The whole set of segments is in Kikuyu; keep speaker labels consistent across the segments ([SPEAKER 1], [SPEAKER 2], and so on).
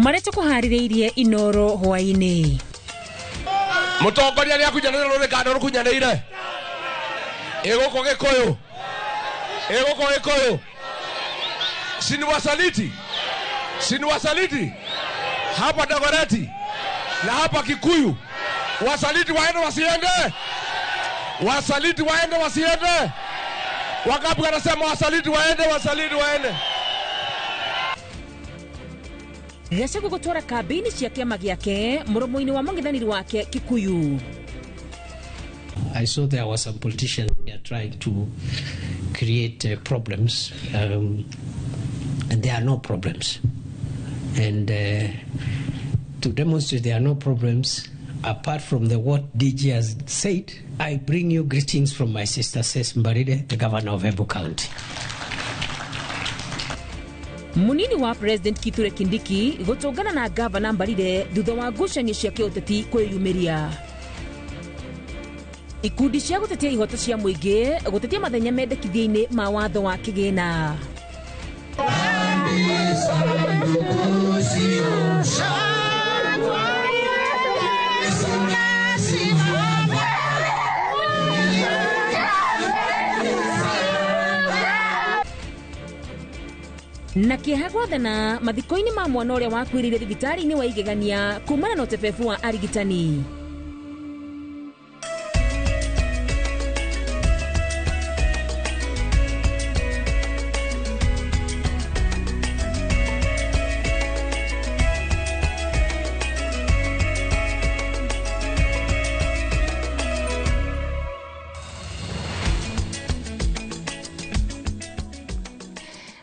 [SPEAKER 1] Marĩa tũkũharĩrĩirie Inoro hwaĩ-inĩ.
[SPEAKER 2] Mũtongoria nĩ akunyanĩire rũrĩkano rũkunyanĩire. Ĩgũkũ Gĩkũyũ. Ĩgũkũ Gĩkũyũ. Si ni wasaliti? Si ni wasaliti? Hapa Dagoretti na hapa Kikuyu. Wasaliti waende wasiende? Wasaliti waende wasiende? Wangapi wanasema wasaliti waende, wasaliti waende?
[SPEAKER 1] Gachagua gũtwara kambĩini cia kĩama gĩake mũromo-inĩ wa mũng'ethanĩri wake Kikuyu.
[SPEAKER 3] I saw there were some politicians there trying to create problems, and there are no problems. And to demonstrate there are no problems, apart from the what DG has said, I bring you greetings from my sister Ses Mbarire, the governor of Embu County.
[SPEAKER 1] Munini wa President Kithure Kindiki gũtũngana na Gavana Mbarire thutha wa ngucanio cia kĩũteti kwĩyumĩria. Ikundi cia gũtetia ihoto cia mũingĩ gũtetia mathenya mendekithia-inĩ ma watho wa kĩgĩna. Na kĩeha gwathana mathiko-inĩ ma mwana ũrĩa wakuĩrĩire thibitarĩ-inĩ wa Igegania kumana na ũtebebu wa arigitani.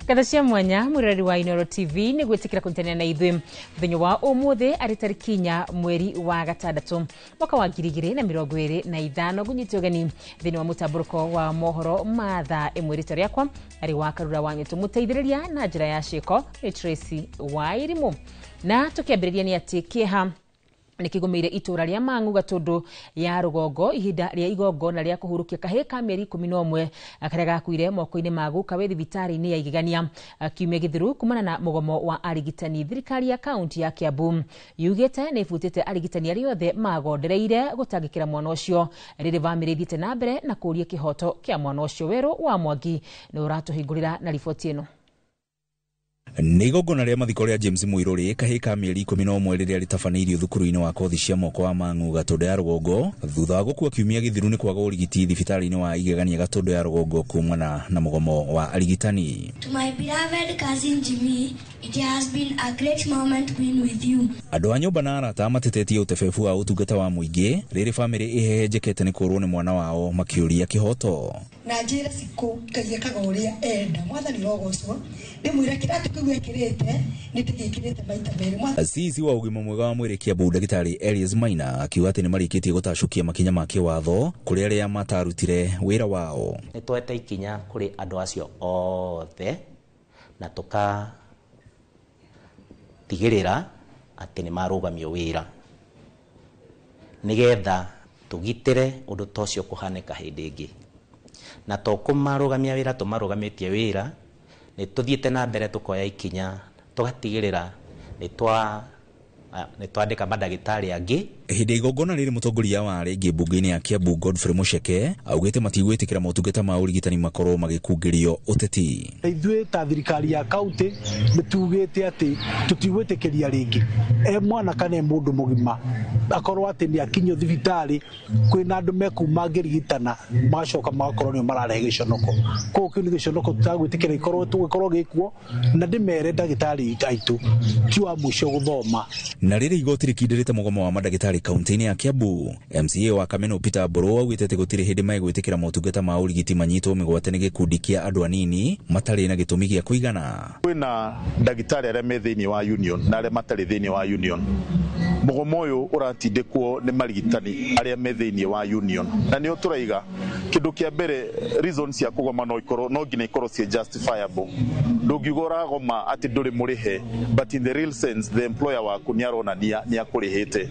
[SPEAKER 1] Ngatho cia mwanya mwĩroreri wa Inoro TV nĩ gwĩtĩkĩra kũnyitanĩra na ithuĩ mũthenya wa ũmũthĩ arĩ tarĩki 4 mweri wa gatandatũ mwaka wa 2025. Ngũnyite ũgeni thĩinĩ wa mũtambũrũko wa mohoro ma thaa ĩmwe. Rĩtwa rĩakwa arĩ wa Karura wa Nyũtũ, mũteithĩrĩria na njĩra ya ciĩko nĩ Tracy Wairimũ. Na tũkĩambĩrĩria nĩ atĩ kĩeha nĩ kĩgũmĩire itũra rĩa Mang'u Gatũndũ ya rũgongo ihinda rĩa igongona rĩa kũhurũkia kahĩĩ ka mĩeri 11 karĩa gakuire moko-inĩ ma guka wĩ thibitarĩ-inĩ ya Igegania kiumia gĩthiru kumana na mũgomo wa arigitani. Thirikari ya kaunti ya Kiambu yugĩte nĩ ĩbutĩte arigitani arĩa othe magondereire gũtangĩkĩra mwana ũcio rĩrĩ bamĩrĩ ithiĩte na mbere na kũũria kĩhoto kĩa mwana ũcio. Werũ wa Mwangi nĩ ũratũhingũrĩra na riboti ĩno.
[SPEAKER 4] Nĩ igongona rĩa mathiko rĩa James Muiruri kahĩĩ ka mĩeri 11 rĩrĩa rĩtabanĩirio thukuru-inĩ wa kothi cia moko wa Mang'u Gatũndũ ya rũgongo thutha wa gũkua kiumia gĩthiru nĩ kwaga ũrigiti thibitarĩ-inĩ wa Igegania Gatũndũ ya rũgongo kumana na mũgomo wa arigitani.
[SPEAKER 5] To my beloved cousin Jimmy, it has been a great moment being with you.
[SPEAKER 4] Andũ a nyũmba na arata matetetie ũtebebu wa ũtungata wa mũingĩ rĩrĩ bamĩrĩ ĩhehenjekete nĩ kũrwo nĩ mwana wao makĩũria kĩhoto.
[SPEAKER 6] Na njĩra cikũ Ngai ekaga ũrĩa enda, mwathani rogocwo ndĩmwĩre kĩratũ kĩu ekĩrĩte nĩ ndĩgĩkĩrĩte maita merĩ.
[SPEAKER 4] CC wa ũgima mwega wa mwĩrĩ Kiambu Ndagĩtarĩ Elias Maina akiuga atĩ nĩ marĩkĩtie gũtacũkia makinya ma kĩwatho kũrĩ arĩa matarutire wĩra wao.
[SPEAKER 7] Nĩ twete ikinya kũrĩ andũ acio othe na tũkatigĩrĩra atĩ nĩ marũgamio wĩra nĩgetha tũgitĩre ũndũ ta ũcio kũhanĩka hĩndĩ ĩngĩ. Na to kũmarũgamia wĩra tũmarũgamĩtie wĩra, nĩ tũthiĩte na mbere tũkoya ikinya tũgatigĩrĩra nĩ twandĩka mandagĩtarĩ angĩ.
[SPEAKER 4] Hĩndĩ ya igongona rĩrĩ mũtongoria wa rĩngĩ mbunge-inĩ ya Kiambu Godfrey Mucheke augĩte matigwĩtĩkĩra motungata ma ũrigitani makorwo magĩkungĩrio ũteti.
[SPEAKER 8] Ithuĩ ta thirikari ya kaunti nĩ tugĩte atĩ tũtigwĩtĩkĩria rĩngĩ e mwana kana e mũndũ mũgima akorwo atĩ nĩ akinyio thibitarĩ kwĩna andũ mekuma ngĩrigitana magacoka magakorwo nĩo mararehe gĩconoko. Koguo kĩu nĩ gĩconoko tũtagwĩtĩkĩra gĩkorwo gĩkuo, na ndĩmere ndagĩtarĩ aitũ ti wa mũico gũthoma.
[SPEAKER 4] Na rĩrĩ igoti rĩkindĩrĩte mũgomo wa mandagĩtarĩ kaunti-inĩ ya Kiambu, MCA wa Kameno Peter Mburu augĩte atĩ gũtirĩ hĩndĩ megwĩtĩkĩra motungata ma ũrigiti manyitwo mĩgwate nĩ gĩkundi kĩa andũ anini matarĩ na gĩtũmi gĩa kũigana.
[SPEAKER 9] Kwĩna ndagĩtarĩ arĩa me thĩinĩ wa union na arĩa matarĩ thĩinĩ wa union. Mũgomo ũyũ ũratindĩkwo nĩ marigitani arĩa me thĩinĩ wa union, na nĩo tũraiga kĩndũ kĩa mbere reason cia kũgoma no ikorwo no nginya ikorwo ciĩ justifiable. Ndũngiuga ũragoma atĩ ndũrĩ mũrĩhe, but in the real sense the employer waku nĩ aronania nĩ akũrĩhĩte.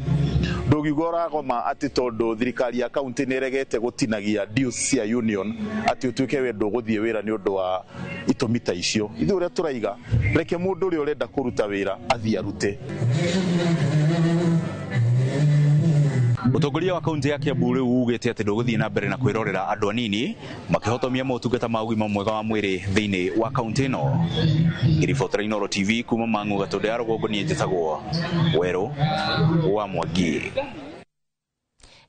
[SPEAKER 9] Ndũngiuga ũragoma atĩ tondũ thirikari ya kaunti nĩ ĩregete gũtinagia dues cia union atĩ ũtuĩke we ndũgũthiĩ wĩra nĩ ũndũ wa itũmi ta icio. Ithuĩ ũrĩa tũraiga, reke mũndũ ũrĩa ũrenda kũruta wĩra athiĩ arute.
[SPEAKER 4] Mũtongoria wa kaunti ya Kiambu rĩu ugĩte atĩ ndũgũthiĩ na mbere na kwĩrorera andũ anini makĩhotomia motungata ma ũgima mwega wa mwĩrĩ thĩinĩ wa kaunti ĩno. Ngĩribotera Inooro TV kuma Mang'u Gatũndũ ya rũgongo, niĩ njĩtagwo Werũ wa Mwangi.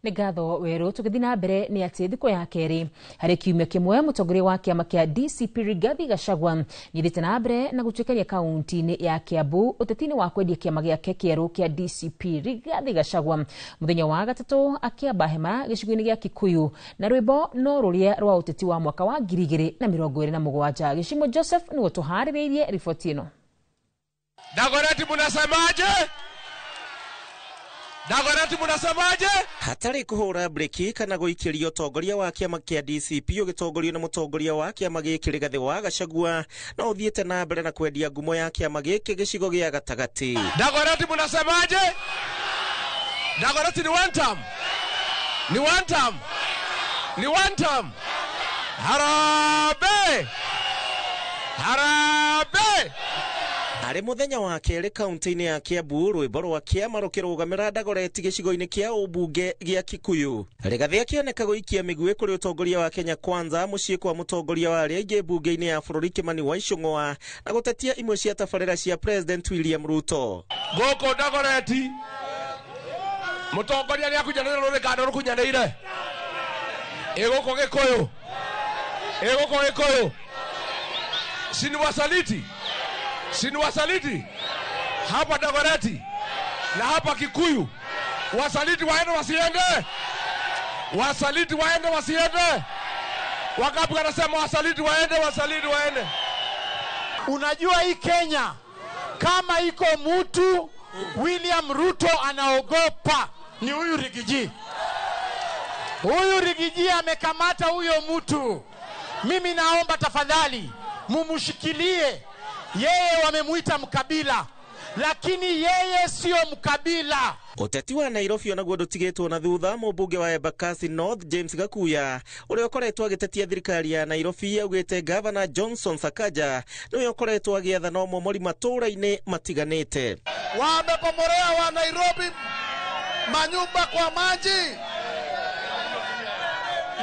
[SPEAKER 1] Nĩ ngatho Werũ. Tũgĩthiĩ na mbere nĩ atĩ thikũ ya kerĩ harĩ kiumia kĩmwe, mũtongoria wa kĩama kĩa DCP Rigathi Gachagua nĩathiĩte na mbere na gũtuĩkania kaunti-inĩ ya Kiambu ũteti-inĩ wa kwendia kĩama gĩake kĩerũ kĩa DCP. Rigathi Gachagua mũthenya wa gatatũ akĩamba hema gĩcigo-inĩ gĩa Kikuyu na rwĩmbo no rũrĩa rwa ũteti wa mwaka wa 2027. Gĩcimo Joseph nĩwe tũharĩrĩirie riboti ĩno.
[SPEAKER 2] Dagoretti munasemaje? Dagoretti munasemaje?
[SPEAKER 10] Hatarĩ kũhũra breki kana gũikĩria, ũtongoria wa kĩama kĩa DCP ũgĩtongorio nĩ mũtongoria wa kĩama gĩkĩ Rigathĩ wa Gachagua no ũthiĩte na mbere na kwendia ngumo ya kĩama gĩkĩ gĩcigo gĩa gatagatĩ.
[SPEAKER 2] Dagoretti munasemaje? Dagoretti ni one term. Ni one term. Ni one term. Harambee! Harambee!
[SPEAKER 10] Arĩ mũthenya wa kerĩ kaunti-inĩ ya Kiambu, rwĩmbo rwa kĩama rũkĩrũgamĩra Dagoretti gĩcigo-inĩ kĩa ũmbunge gĩa Kikuyu, Rigathĩ akĩoneka gũikia mĩguĩ kũrĩ ũtongoria wa Kenya Kwanza mũciĩ kwa mũtongoria wa arĩa aingĩ mbunge-inĩ ya bũrũri Kimani wa Ichung'wa na gũtetia imwe cia tabarĩra cia President William Ruto.
[SPEAKER 2] Gũkũ Dagoretti mũtongoria nĩ akunyanĩire rũrĩkando rũkunyanĩire ĩ gũkũ Gĩkũyũ, ĩ gũkũ Gĩkũyũ, si ni wasaliti, si ni wasaliti hapa Dagoretti na hapa Kikuyu. Wasaliti waende wasiende? Wasaliti waende wasiende? Wangapi wanasema wasaliti waende, wasaliti waende?
[SPEAKER 11] Unajua hii Kenya kama iko mtu William Ruto anaogopa ni huyu Riggy G. Huyu Riggy G amekamata huyo mtu. Mimi naomba tafadhali mumushikilie. Yeye wamemuita mkabila, lakini yeye sio mkabila.
[SPEAKER 10] Ũteti wa Nairobi onaguo ndũtigĩtwo na thutha. Mũmbunge wa Embakasi North James Gakuya ũrĩa ũkoretwo agĩtetia thirikari ya Nairobi augĩte Gavana Johnson Sakaja nĩwe ũkoretwo agĩathana ũmomori matũũra-inĩ matiganĩte.
[SPEAKER 12] Wamepomorea wa Nairobi manyumba kwa maji,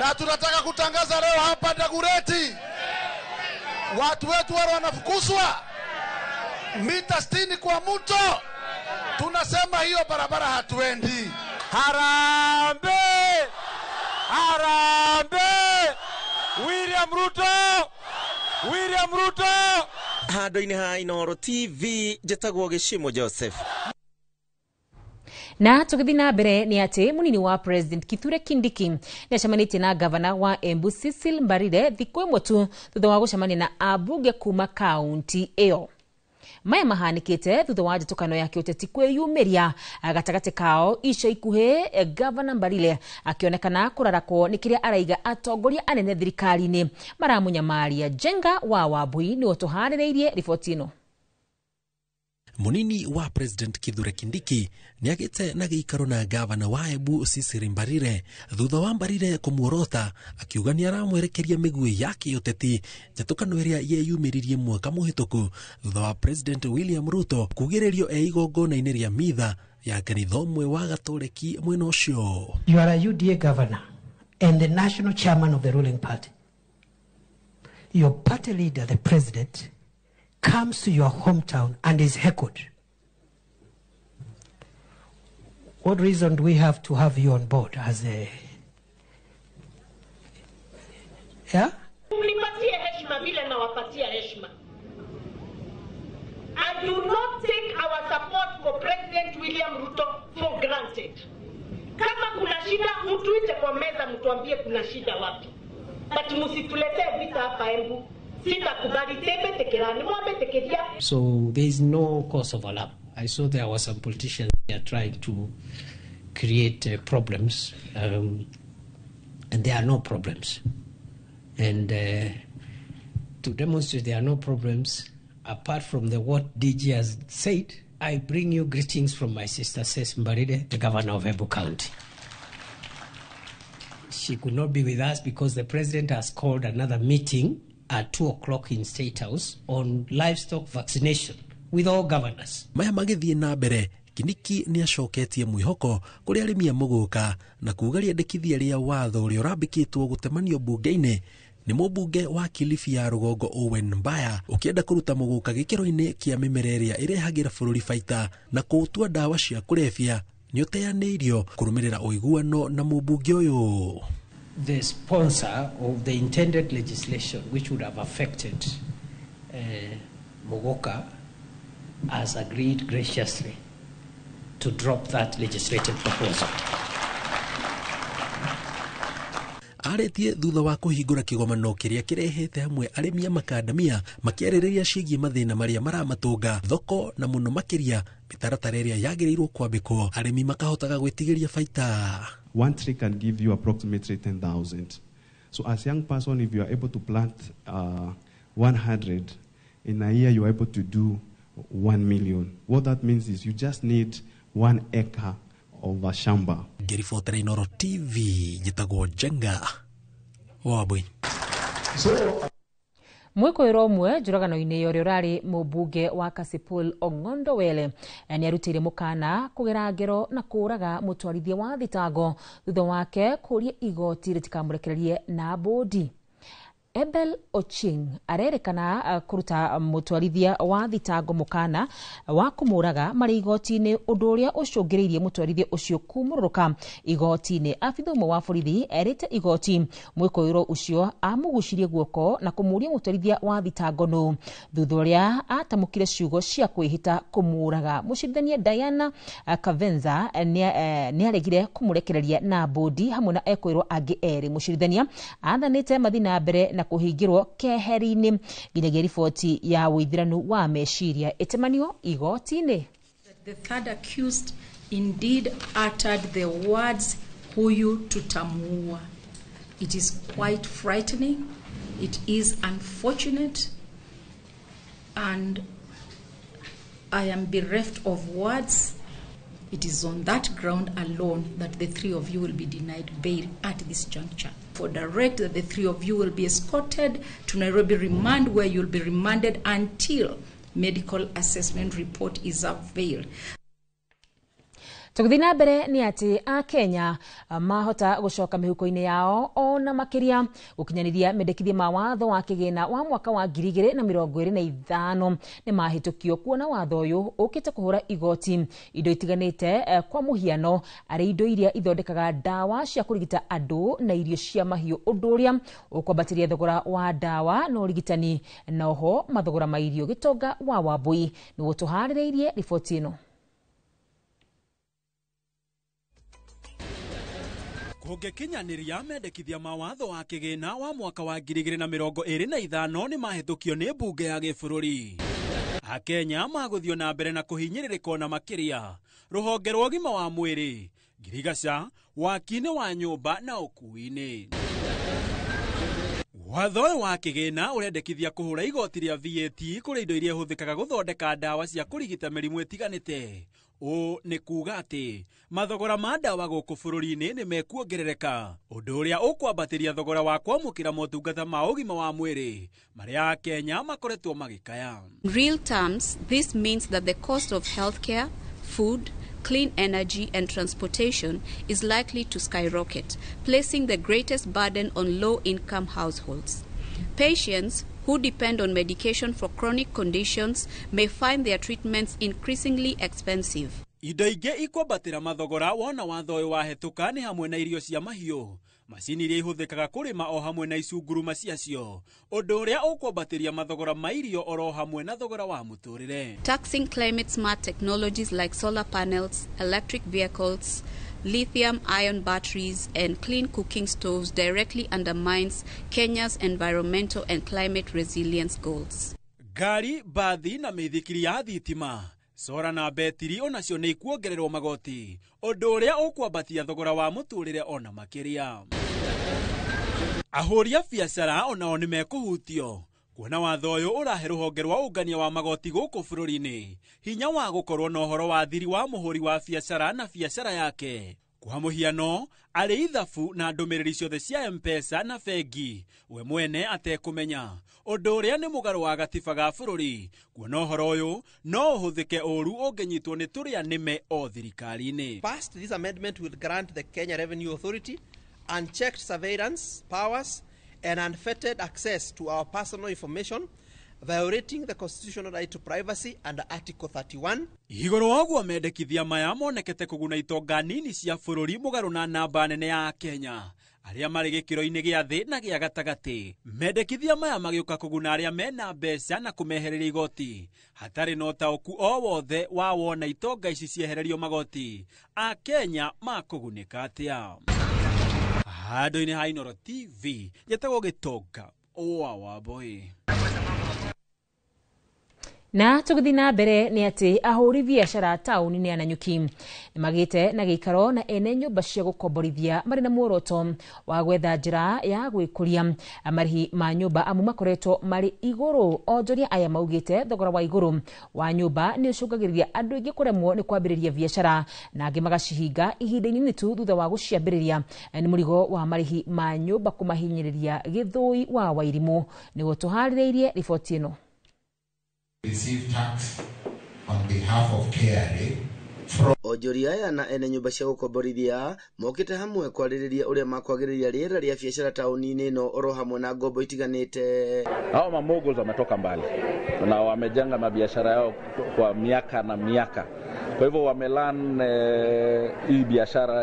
[SPEAKER 12] na tunataka kutangaza leo hapa Dagoretti watu wetu wale wanafukuzwa mita 60 kwa mto. Tunasema hiyo barabara hatuendi.
[SPEAKER 11] Harambee! Harambee! William Ruto! William Ruto!
[SPEAKER 10] Handũ-inĩ ha Inooro TV njĩtagwo Gĩcimo Joseph.
[SPEAKER 1] Na tũgĩthiĩ na mbere nĩ atĩ mũnini wa President Kithure Kindiki nĩ acemanĩtie na gavana wa Embu Cecil Mbarire thikũ ĩmwe tu thutha wa gũcemania na ambunge kuma kaunti ĩyo. Maya mahanĩkĩte thutha wa njĩtũkano ya kĩũteti kwĩyumĩria gatagatĩ kao ica ikuhĩ, gavana Mbarire akĩonekana kũrarakwo nĩ kĩrĩa araiga atongoria anene thirikari-inĩ maramũnyamaria. Njenga wa Wambui nĩwe tũharĩrĩirie riboti ĩno.
[SPEAKER 13] Munini wa President Kithure Kindiki nĩagĩte na gĩikaro na gavana wa Embu Cecily Mbarire thutha wa Mbarire kũmuorota akiuga nĩaramwerekeria mĩguĩ ya kĩũteti, njatũkano ĩrĩa yeyumĩririe mwaka mũhĩtũku thutha wa President William Ruto kugĩrĩrio e igongona-inĩ rĩa mitha ya kanitha ũmwe wa Gatoreki mwena ũcio.
[SPEAKER 3] You are a UDA governor and the national chairman of the ruling party. Your party leader, the president, comes to your hometown and is heckled. What reason do we have to have you on board as a... Yeah?
[SPEAKER 14] Mnipatie heshima vile nawapatia heshima. And do not take our support for President William Ruto for granted. Kama kuna shida, mtuite kwa meza, mtuambie kuna shida wapi. But msituletee vita hapa Embu. Sitakubali tembe tekerani, mwambe tekeria.
[SPEAKER 3] So there is no cause of alarm. I saw there were some politicians here trying to create problems, and there are no problems. And to demonstrate there are no problems, apart from the what DG has said, I bring you greetings from my sister Cess Mbarire, the governor of Embu County. She could not be with us because the president has called another meeting at 2 o'clock in State House on livestock vaccination with all governors.
[SPEAKER 13] Maya magĩthiĩ na mbere, Kindiki nĩ acoketie mwĩhoko kũrĩ arĩmi a mũgũka na kuga rĩendekithia rĩa watho ũrĩa ũrambĩkĩtwo gũtemanio mbunge-inĩ nĩ mũmbunge wa Kilifi ya rũgongo Owen Mbaya ũkĩenda kũruta mũgũka gĩkĩro-inĩ kĩa mĩmera ĩrĩa ĩrehagĩra bũrũri baita na kũũtua ndawa cia kũrebia nĩ ũteanĩirio kũrũmĩrĩra ũiguano na mũmbunge ũyũ.
[SPEAKER 3] The sponsor of the intended legislation which would have affected Muguka has agreed graciously to drop that legislative proposal.
[SPEAKER 13] Arĩtie thutha wa kũhingũra kĩgomano kĩrĩa kĩrehete hamwe arĩmi a makandamia makĩarĩrĩria ciĩgiĩ mathĩna marĩa maramatũnga thoko na mũno makĩria mĩtaratara ĩrĩa yagĩrĩirwo kwambĩkwo arĩmi makahotaga gwĩtigĩria baita.
[SPEAKER 15] One tree can give you approximately 10,000. So as a young person, if you are able to plant 100 in a year, you are able to do 1 million. What that means is you just need 1 acre of a shamba.
[SPEAKER 13] Ngĩribotera Inooro TV njĩtagwo Njenga Wambui.
[SPEAKER 1] Mwĩkũĩrwo ũmwe njũragano-inĩ ũrĩa ũrarĩ mũmbunge wa Kasipul Ong'ondo Wele nĩarutĩire mũkana kũgera ngero na kũũraga mũtwarithia wa thitango thutha wake kũũria igoti rĩtikamũrekererie na bũndi. Abel Oching arerĩkana kũruta mũtwarithia wa thitango mũkana wa kũmũraga marĩ igoti-inĩ ũndũ ũrĩa ũcũngĩrĩirie mũtwarithia ũcio kumũrũrũka igoti-inĩ. Abitha ũmwe wa borithi erĩte igoti mwĩkũĩrwo ũcio amũgucirie guoko na kũmũria mũtwarithia wa thitango nũ thutha ũrĩa atamũkire ciugo cia kwĩhĩta kũmũraga. Mũcirithania Diana Kavenza nĩaregire kũmũrekereria na bũndi hamwe na ekwĩrwo angĩ erĩ. Mũcirithania athanĩte mathiĩ na mbere na kũhingĩrwo keheri-inĩ nginyagia riboti ya ũithĩranu wa meciria ĩtemanio igoti-inĩ.
[SPEAKER 16] The third accused indeed uttered the words, huyu tutamuua. It is quite frightening. It is unfortunate. And I am bereft of words. It is on that ground alone that the three of you will be denied bail at this juncture. For direct that the three of you will be escorted to Nairobi remand, where you'll be remanded until medical assessment report is availed.
[SPEAKER 1] Tũgĩthiĩ na mbere nĩ atĩ a Kenya mahota gũcoka mĩhuko-inĩ yao ona makĩria gũkinyanĩria mendekithia ma watho wa kĩgĩna wa mwaka wa 2025 nĩ mahĩtũkio kuona watho ũyũ ũkĩte kũhũra igoti indo itiganĩte kwa mũhiano arĩ indo iria ithondekaga ndawa cia kũrigita andũ na irio cia mahiũ ũndũ ũrĩa ũkwambatĩria thogora wa ndawa na ũrigitani na oho mathogora ma irio. Gĩtonga wa Wambui nĩguo tũharĩrĩirie riboti ĩno.
[SPEAKER 17] Kũngĩkinyanĩria mendekithia ma watho wa kĩgĩna wa mwaka wa 2025 nĩ mahĩtũkio nĩ mbunge ya gĩbũrũri. Akenya magũthiĩ na mbere na kũhinyĩrĩrĩka ona makĩria rũhonge rwa ũgima wa mwĩrĩ, ngirigaca, waki-inĩ wa nyũmba na ũkuui-inĩ. Watho ũyũ wa kĩgĩna ũrendekithia kũhũra igoti rĩa VAT kũrĩ indo iria ihũthĩkaga gũthondeka ndawa cia kũrigita mĩrimũ ĩtiganĩte. Ũũ nĩ kuuga atĩ mathogora ma ndawa gũkũ bũrũri-inĩ nĩ mekuongerereka, ũndũ ũrĩa ũkwambatĩria thogora wa kwamũkĩra motungata ma ũgima wa mwĩrĩ marĩa Akenya makoretwo magĩkaya.
[SPEAKER 18] In real terms, this means that the cost of healthcare, food, clean energy and transportation is likely to skyrocket, placing the greatest burden on low-income households. Patients who depend on medication for chronic conditions may find their treatments increasingly expensive.
[SPEAKER 17] Indo ingĩ ikwambatĩra mathogora wona watho ũyũ wahĩtũka nĩ hamwe na irio cia mahiũ, macini iria ihũthĩkaga kũrĩma o hamwe na icunguruma ciacio, ũndũ ũrĩa ũkwambatĩria mathogora ma irio oro hamwe na thogora wa mũtũrĩre.
[SPEAKER 18] Taxing climate smart technologies like solar panels, electric vehicles, lithium-ion batteries and clean cooking stoves directly undermines Kenya's environmental and climate resilience goals.
[SPEAKER 17] Ngari, bathi na mĩithikiri ya thitima, sora na betiri onacio nĩ ikuongererwo magoti, ũndũ ũrĩa ũkwambatia thogora wa mũtũrĩre ona makĩria. Ahũri a biacara onao nĩ mekũhutio Kuona watho ũyũ ũrahe rũhonge rwa ũngania wa magoti gũkũ bũrũri-inĩ hinya wa gũkorwo na ũhoro wa thiri wa mũhũri wa biacara na biacara yake. Kwa mũhiano, arĩ ithabu na ndũmĩrĩri ciothe cia M-Pesa na bengi we mwene atekũmenya, ũndũ ũrĩa nĩ mũgarũ wa gatiba ga bũrũri. Kuona ũhoro ũyũ no ũhũthĩke ũru ũngĩnyitwo nĩ tũrĩa nĩme o thirikari-inĩ.
[SPEAKER 19] First, this amendment will grant the Kenya Revenue Authority unchecked surveillance powers and unfettered access to our personal information, violating the constitutional right to privacy under Article 31.
[SPEAKER 17] Igũrũ wa ũguo, mendekithia maya monekete kũguna itonga nini cia bũrũri mũgarũ na namba nene ya Kenya arĩa marĩ gĩkĩro-inĩ gĩa thĩ na gĩa gatagatĩ. Mendekithia maya magĩũka kũguna arĩa mena mbeca na kũmehereria igoti hatarĩ na ũtaũku o wothe wa wona itonga ici ciehererio magoti, Akenya makũgunĩka atĩa? Handũ-inĩ ha Inooro TV, njetagwo Gĩtonga wa Wambui.
[SPEAKER 1] Na tũgĩthiĩ na mbere nĩ atĩ ahũri biacara taũni-inĩ ya Nanyuki nĩ magĩte na gĩikaro na ene nyũmba cia gũkomborithia marĩ na muoroto wa gwetha njĩra ya gwĩkũria marĩhi ma nyũmba amu makoretwo marĩ igũrũ. Onjoria aya maugĩte thogora wa igũrũ wa nyũmba nĩ ũcũngagĩrĩria andũ aingĩ kũremwo nĩ kwambĩrĩria biacara na angĩ magacihinga ihinda inini tu thutha wa gũciambĩrĩria nĩ mũrigo wa marĩhi ma nyũmba kũmahinyĩrĩria. Gĩthũi wa Wairimũ nĩguo tũharĩrĩirie riboti ĩno.
[SPEAKER 20] Receive tax on behalf of KRA from
[SPEAKER 21] Onjoria aya na ene nyũmba cia gũkomborithia mokĩte hamwe kwarĩrĩria ũrĩa makwagĩrĩria rĩera rĩa biacara taũni-inĩ ĩno oro hamwe na ngombo itiganĩte.
[SPEAKER 22] Hao mamoguls wametoka mbali na wamejenga mabiashara yao kwa miaka na miaka, kwa hivyo wamelearn hii biashara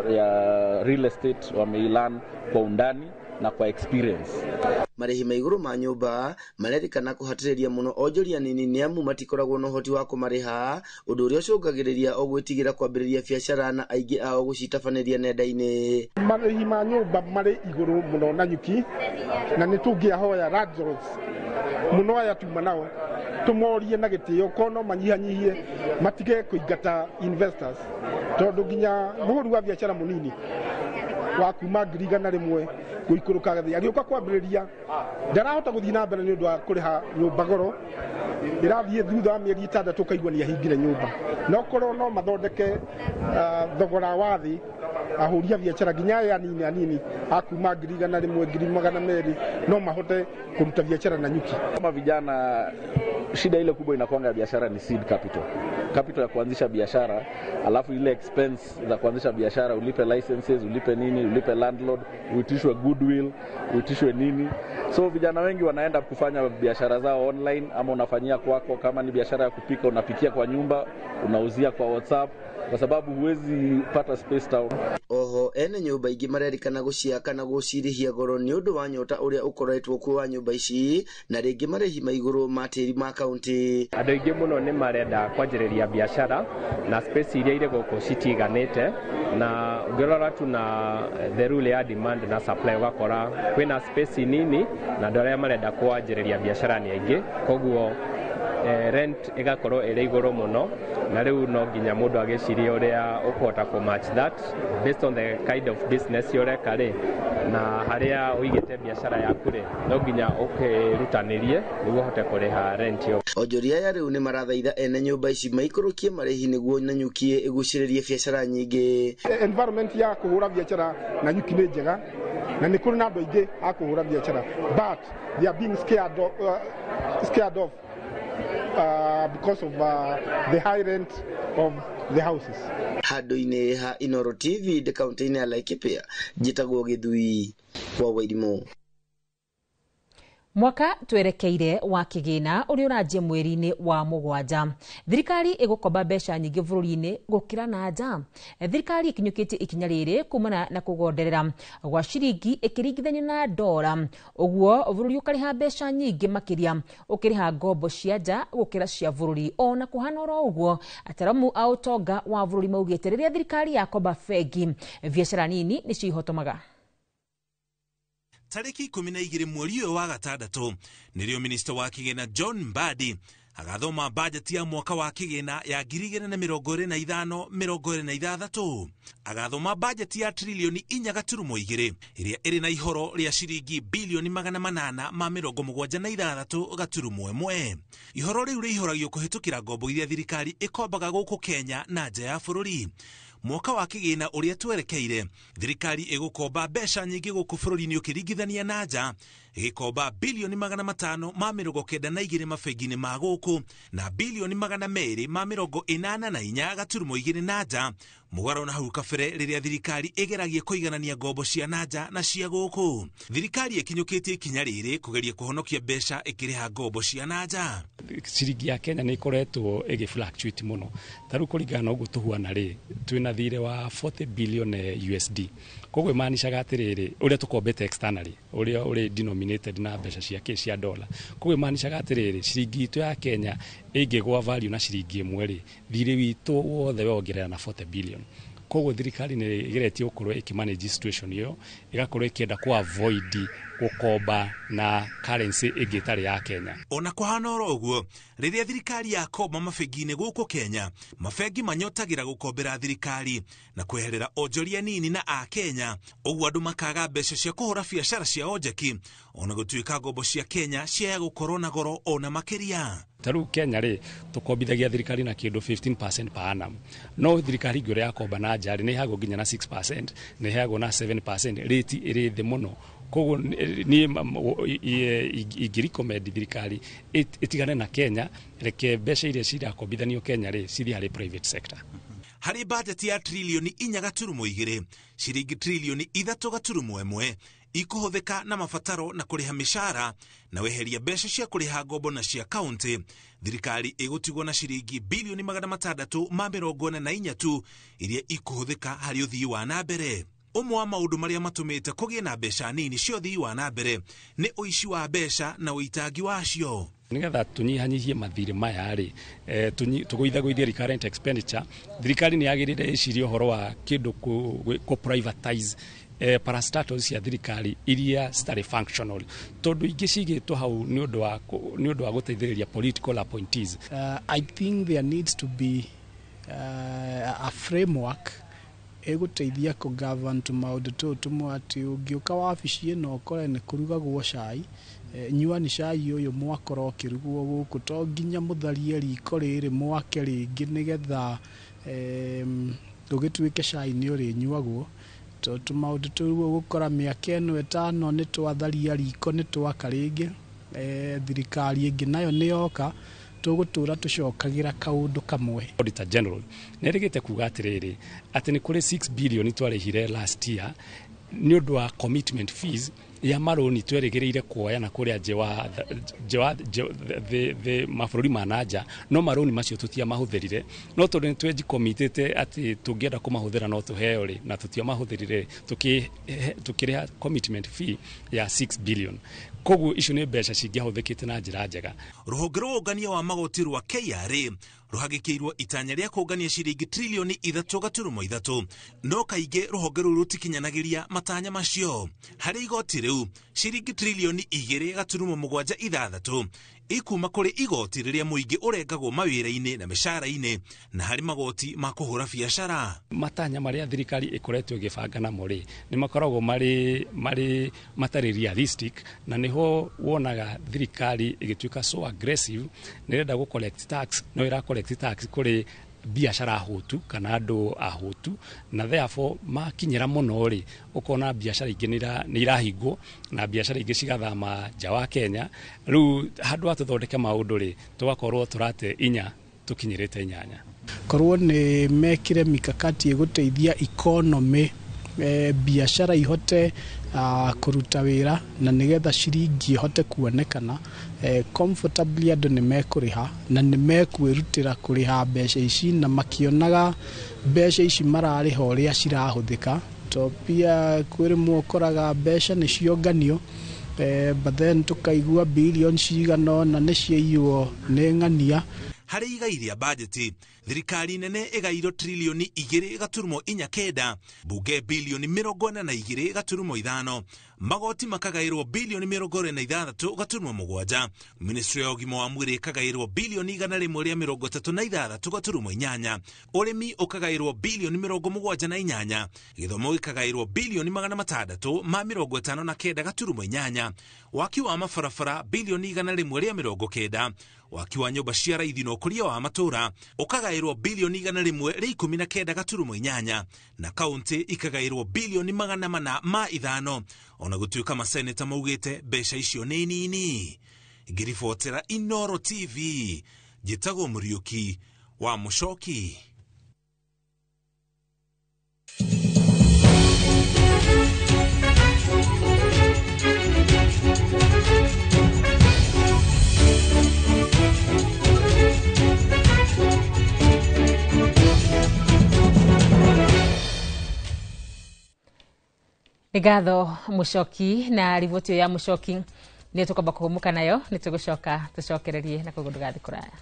[SPEAKER 22] ya real estate, wameilearn kwa undani na kwa experience.
[SPEAKER 21] Marĩhi ma igũrũ ma nyũmba marerĩkana kũhatĩrĩria mũno onjoria nini nĩ amu matikoragwo na ũhoti wa kũmarĩha, ũndũ ũrĩa ũcũngagĩrĩria o gwĩtigĩra kwambĩrĩria biacara na aingĩ ao gũcitabanĩria nenda-inĩ.
[SPEAKER 23] Marĩhi ma nyũmba marĩ igũrũ mũno Nanyuki, na nĩ tũngĩahoya landlords mũno aya tuma nao tũmorie na gĩtĩo ko no manyihanyihie matige kũingata investors, tondũ nginya mũhũri wa biacara mũnini wa kuma 100,000 gũikũrũka thĩ agĩũka kwambĩrĩria ndarahota gũthiĩ na mbere nĩ ũndũ wa kũrĩha nyũmba goro ĩrathiĩ thutha wa mĩeri 6 ũkaigua nĩ ahingire nyũmba. No korwo no mathondeke thogora wa thĩ ahũri a biacara nginya aya anini anini a kuma 100,000 200,000 no mahote kũruta biacara Nanyuki.
[SPEAKER 22] Kama vijana, shida ile kubwa inakuanga ya biashara ni seed capital, capital ya kuanzisha biashara, alafu ile expense za kuanzisha biashara, ulipe licenses, ulipe nini, ulipe landlord, uitishwe goodwill, uitishwe nini. So vijana wengi wanaenda kufanya biashara zao online, ama unafanyia kwako. Kama ni biashara ya kupika, unapikia kwa nyumba, unauzia kwa WhatsApp, kwa sababu huwezi pata space town.
[SPEAKER 21] Oho ene nyũmba ingĩ marerĩkana gũciaka na gũcirĩhia goro nĩ ũndũ wa nyota ũrĩa ũkoretwo kuo wa nyũmba ici na rĩngĩ marĩhi ma igũrũ ma tĩri ma kaũntĩ.
[SPEAKER 24] Andũ aingĩ mũno nĩ marenda kwanjĩrĩria biacara na space iria irĩ gũkũ citiganĩte, na ũngĩrora tu na the rule ya demand na supply ũgakora kwĩna space nini na andũ arĩa marenda kwanjĩrĩria biacara nĩ aingĩ, koguo rent ĩgakorwo ĩrĩ igũrũ mũno, na rĩu no nginya mũndũ agĩcirie ũrĩa ũkũhota kũ match that based on the kind of business ũreka rĩ, na harĩa ũigĩte biacara yaku rĩ, no nginya ũkĩrutanĩrie nĩguo ũhote kũrĩha rent ĩyo.
[SPEAKER 21] Onjoria aya rĩu nĩ marathaitha ene nyũmba ici maikũrũkie marĩhi nĩguo Nanyuki ĩgucĩrĩrie biacara nyingĩ.
[SPEAKER 23] Environment ya kũhũra biacara Nanyuki nĩ njega na nĩ kũrĩ na andũ aingĩ a kũhũra biacara, but they are being scared off because of the high rent of the houses.
[SPEAKER 21] Handũ-inĩ ha Inooro TV ndĩ kaũntĩ-inĩ ya Laikipia, njĩtagwo Gĩthui wa Wairimũ.
[SPEAKER 1] Mwaka twerekeire wa kĩgĩna ũrĩa ũranjia mweri-inĩ wa 7, thirikari ĩgũkomba mbeca nyingĩ bũrũri-inĩ gũkĩra na nja. Thirikari ĩkinyũkĩtie ikinya rĩrĩ kumana na kũgonderera gwa ciringi ĩkĩringithanio na ndora, ũguo bũrũri ũkarĩha mbeca nyingĩ makĩria ũkĩrĩha ngombo cia nja gũkĩra cia bũrũri. Ona kũhana oro ũguo, ataramu a ũtonga wa bũrũri maugĩte rĩrĩa thirikari yakomba bengi, biacara nini nĩcio ihotomaga.
[SPEAKER 25] Tariki 12 mweri ũyũ wa 6 nĩrĩo minista wa kĩgĩna John Mbadi
[SPEAKER 5] Agathoma bajeti ya mwaka wa kĩgĩna ya 2025-26. Agathoma bajeti ya trilioni 4.2 ĩrĩa ĩrĩ na ihoro rĩa ciringi bilioni 876.1. Ihoro rĩu rĩihoragio kũhĩtũkĩra ngombo iria thirikari ĩkombaga gũkũ Kenya na nja ya bũrũri. Mwaka wa kĩgĩna ũrĩa twerekeire, thirikari ĩgũkomba mbeca nyingĩ gũkũ bũrũri-inĩ ũkĩringithania na nja, ĩgĩkomba bilioni 592 mabengi-inĩ ma gũkũ na bilioni 284.2 na nja, mũgarũ na hau kabere rĩrĩa thirikari ĩgeragia kũiganania ngombo cia na nja na cia gũkũ. Thirikari ĩkinyũkĩtie ikinya rĩrĩ kũgeria kũhonokia mbeca ĩkĩrĩha ngombo cia na nja.
[SPEAKER 6] Ciringi ya Kenya nĩ ĩkoretwo ĩgĩ fluctuate mũno, ta rĩu kũringana na ũguo tũhuana rĩ, twĩna thirĩ wa 40 billion USD. Koguo ĩmaanishaga atĩrĩrĩ, ũrĩa tũkombete externally, ũrĩa ũrĩ denominated na mbeca cia kĩ cia dollar. Koguo ĩmaanishaga atĩrĩrĩ, ciringi itũ ya Kenya ĩngĩgwa value na ciringi ĩmwe rĩ, thirĩ witũ wothe wongerera na 40 billion. Koguo thirikari nĩ ĩgeretie gũkorwo ĩkĩmanage situation ĩyo, ĩgakorwo ĩkĩenda kũ avoid gũkomba na currency ĩngĩ ĩtarĩ ya Kenya.
[SPEAKER 5] Ona kũhana oro ũguo, rĩrĩa thirikari yakomba mabengi-inĩ gũkũ Kenya, mabengi manyotagĩra gũkombera thirikari na kweherera onjoria nini na a Kenya, ũguo andũ makaga mbeca cia kũhũra biacara cia onjeki, ona gũtuĩka ngombo cia Kenya ciaya gũkorwo na goro ona makĩria.
[SPEAKER 6] Ta rĩu Kenya rĩ, tũkombithagia thirikari na kĩndũ 15% per annum, no thirikari ingĩ ũrĩa yakomba na nja rĩ, nĩ ĩheagwo nginya na 6%, nĩ ĩheagwo na 7%, rate ĩrĩ thĩ mũno. Koguo niĩ ingĩ-recommend thirikari ĩtigane na Kenya, reke mbeca iria cirakombithanio Kenya rĩ, cithiĩ harĩ private sector.
[SPEAKER 5] Harĩ bajeti ya trilioni 4.2, ciringi trilioni 3.1 ikũhũthĩka na mabataro na kũrĩha mĩcara na weheria mbeca cia kũrĩha ngombo na cia kaunti. Thirikari ĩgũtigwo na ciringi bilioni 644 tu iria ikũhũthĩka harĩ ũthii wa na mbere. Ũmwe wa maũndũ marĩa matũmĩte kũgĩe na mbeca nini cia ũthii wa na mbere nĩ ũici wa mbeca na ũitangi wacio.
[SPEAKER 6] Nĩgetha tũnyihanyihie mathirĩ maya rĩ, tũgũithagũithie recurrent expenditure, thirikari nĩ yagĩrĩire ĩcirie ũhoro wa kĩndũ kũ privatize parastatals cia thirikari iria citarĩ functional, tondũ ingĩ cigĩtwo hau nĩ ũndũ wa gũteithĩrĩria political appointees.
[SPEAKER 7] I think there needs to be a framework ĩgũteithia kũ govern tũmaũndũ tũũ tũmwe, atĩ ũngĩũka wabici ĩno ũkore nĩ kũrugagwo cai, nyua nĩ cai ũyũ mwakora ũkĩrugwo gũkũ, to nginya mũtharie riko rĩrĩ mwake rĩngĩ nĩgetha ũgĩtuĩke cai nĩ ũrĩnyuagwo. Tondũ tũmaũndũ tũu ũgũkora mĩaka ĩno 5 nĩ twatharia riko nĩ twaka rĩngĩ, thirikari ĩngĩ nayo nĩ yoka, tũgũtũra tũcokagĩra kaũndũ kamwe.
[SPEAKER 6] Auditor General nĩ erĩgĩte kuga atĩrĩrĩ, atĩ nĩ kũrĩ 6 billion twarĩhire last year nĩ ũndũ wa commitment fees ya marũni twerĩgĩrĩire kuoya na kũrĩa nje wa mabũrũri ma na nja, no marũni macio tũtiamahũthĩrire, no tondũ nĩ tweji-commitĩte atĩ tũngĩenda kũmahũthĩra no tũheo rĩ, na tũtiamahũthĩrire, tũkĩrĩha commitment fee ya 6 billion. Koguo icio nĩ mbeca cingĩahũthĩkĩte na njĩra njega.
[SPEAKER 5] Rũhonge rwa ũngania wa magoti rwa KRA rũhagĩkĩirwo itanya rĩa kũngania ciringi trilioni 3.3, no kaingĩ rũhonge rũu rũtikinyanagĩria matanya macio. Harĩ igoti rĩu, ciringi trilioni 2.76 ikuma kũrĩ igoti rĩrĩa mũingĩ ũrengagwo mawĩra-inĩ na mĩcara-inĩ na harĩ magoti ma kũhũra biacara.
[SPEAKER 6] Matanya marĩa thirikari ĩkoretwo ĩgĩbanga namo rĩ, nĩ makoragwo marĩ matarĩ realistic, na nĩho wonaga thirikari ĩgĩtuĩka so aggressive, nĩ ĩrenda gũ collect tax, no ĩra collect tax kũrĩ biacara ahũtu kana andũ ahũtu, na therefore makinyĩra mũno rĩ, ũkona biacara ingĩ nĩ irahingwo na biacara ingĩ cigathama nja wa Kenya. Rĩu handũ ha tũthondeke maũndũ rĩ, tũgakorwo tũrate inya tũkinyĩrĩte inyanya.
[SPEAKER 7] Korwo nĩ mekire mikakati ĩgũteithia economy, biacara ihote kũruta wĩra na nĩgetha ciringi ihote kuonekana comfortably, andũ nĩ mekũrĩha na nĩ mekwĩrutĩra kũrĩha mbeca ici, na makĩonaga mbeca ici mararĩha ũrĩa cirahũthĩka. To pia kwĩ rĩmwe ũkoraga mbeca nĩ cionganio, but then tũkaigua bilioni cigana ũna nĩ ciaiywo nĩ ng'ania.
[SPEAKER 5] Harĩ igai rĩa bajeti, thirikari nene ĩgairwo trilioni 2.49, mbunge bilioni 42.5, Magoti makagaĩrwo bilioni 46.7. Ministry ya ũgima wa mwĩrĩ ĩkagaĩrwo bilioni 136.8. Ũrĩmi ũkagaĩrwo bilioni 78. Gĩthomo gĩkagaĩrwo bilioni 659.8. Waki wa mabarabara bilioni 190. Waki wa nyũmba cia raithi na ũkũria wa matũra ũkagaĩrwo bilioni 119.8 na kaunti ikagaĩrwo bilioni 405. Ona gũtuĩka maseneta maugĩte mbeca icio nĩ nini. Ngĩribotera Inoro TV, njĩtagwo Mũriũki wa Mũcoki.
[SPEAKER 1] Nĩ ngatho Mũcoki na riboti ya Mũcoki nĩ tũkwamba kũhũmũka nayo, nĩ tũgũcoka tũcokererie na koguo ndũgathiĩ kũraya.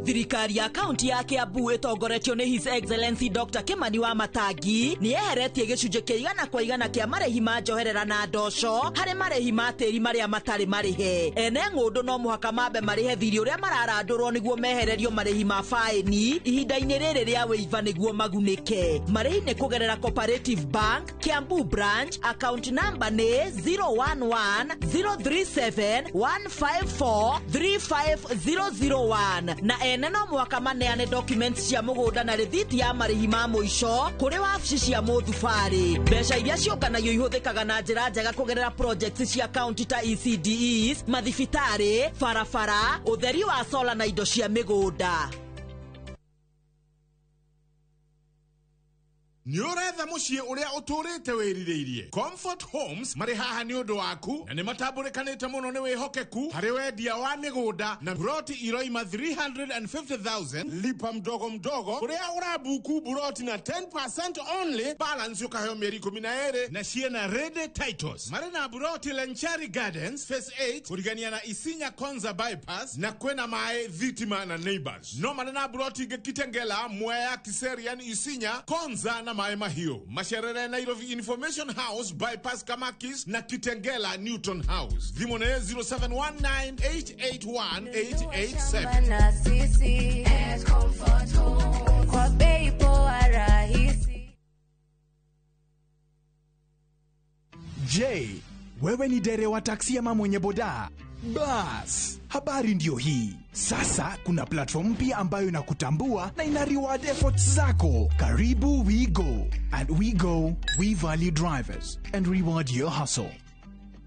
[SPEAKER 2] Thirikari ya kaunti ya Kiambu ĩtongoretio nĩ His Excellency Dr. Kimani wa Matangi nĩ yeheretie gĩcunjĩ kĩa 100% kĩa marĩhi ma njoherera na ndoco harĩ marĩhi ma tĩri marĩa matarĩ marĩhe. Ene ng'ũndũ no mũhaka mambe marĩhe thirĩ ũrĩa mararandũrwo nĩguo mehererio marĩhi ma faĩni ihinda-inĩ rĩrĩ rĩa wĩiva nĩguo magunĩke. Marĩhi nĩ kũgerera Cooperative Bank, Kiambu Branch, account number nĩ 011 037 154 35001 na ene no mwaka maneane documents cia mũgũnda na rĩthiti ya marĩhi ma mũico kũrĩ wabici cia mũthubarĩ. Mbeca iria ciũnganagio ihũthĩkaga na njĩra njega kũgerera projects cia county ta ECDEs, mathibitarĩ, barabara, ũtheri wa sola na indo cia mĩgũnda.
[SPEAKER 4] Nĩ ũretha mũciĩ ũrĩa ũtũrĩte wĩrirĩirie. Comfort Homes marĩ haha nĩ ũndũ waku na nĩ matambũrĩkanĩte mũno nĩ wĩhokeku harĩ wendia wa mĩgũnda na buroti iroima 350,000 lipa mdogo mdogo ũrĩa ũrabuku buroti na 10% only, balance ũkaheo mĩeri 12 na ciĩna ready titles. Marĩ na buroti Lenchari Gardens Phase 8 kũrigania na Isinya Konza Bypass na kwĩna maĩ, thitima na neighbors. No marĩ na buroti ingĩ Kitengela, Mwea, Kiserian, Isinya, Konza na Maĩ Mahiũ. Macerere Nairobi Information House Bypass Kamakis na Kitengela Newton House. Thimũ nĩ 0719881887.
[SPEAKER 8] Na sisi Comfort Home kwa bei poa rahisi.
[SPEAKER 9] Je, wewe ni dereva wa taksi ama mwenye boda? Bas, habari ndio hii. Sasa kuna platform mpya ambayo inakutambua na ina reward efforts zako. Karibu WeGo. At WeGo, we value drivers and reward your hustle.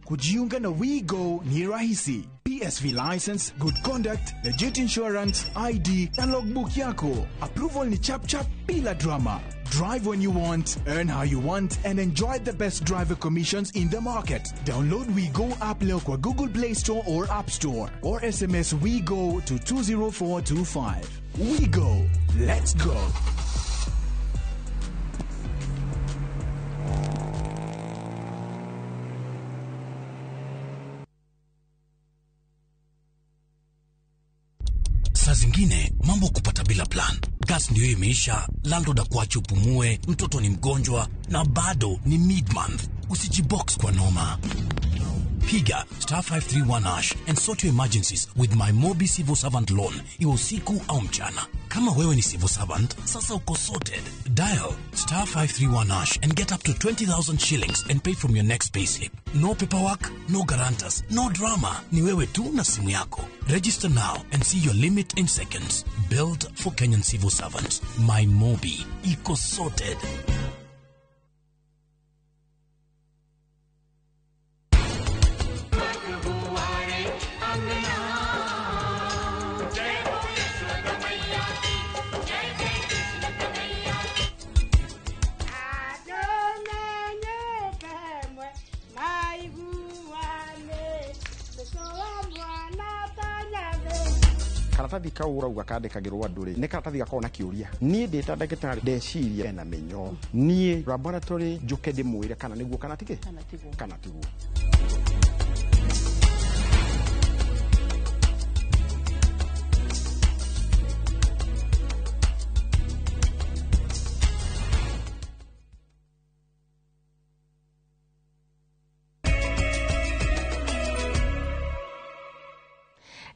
[SPEAKER 9] Kujiunga na WeGo ni rahisi. PSV license, good conduct, legit insurance, ID na logbook yako. Approval ni chap chap bila drama. Drive when you want, earn how you want, and enjoy the best driver commissions in the market. Download WeGo app leo kwa Google Play Store or App Store, or SMS WeGo to 20425. WeGo. Let's go.
[SPEAKER 25] Saa zingine mambo kupata bila plan. Gas ndio imeisha, landlord akuache upumue, mtoto ni mgonjwa na bado ni mid-month. Usijibox kwa noma. Piga star 531 hash and sort your emergencies with my Mobi Civil Servant Loan, iwe usiku au mchana. Kama wewe ni civil servant, sasa uko sorted. Dial star 531 hash and get up to 20,000 shillings and pay from your next payslip. No paperwork, no guarantors, no drama. Ni wewe tu na simu yako. Register now and see your limit in seconds. Built for Kenyan civil servants. My Mobi. Iko sorted.
[SPEAKER 26] Karatathi kau urauga kandĩkagĩrwo andũ rĩ, nĩ karatathi gakoragwo na kĩũria. Niĩ ndĩ ta ndagĩtarĩ ndeciria ena mĩnyoo, niĩ laboratory njũke ndĩmwĩre kana nĩguo kana tigĩ kana tiguo.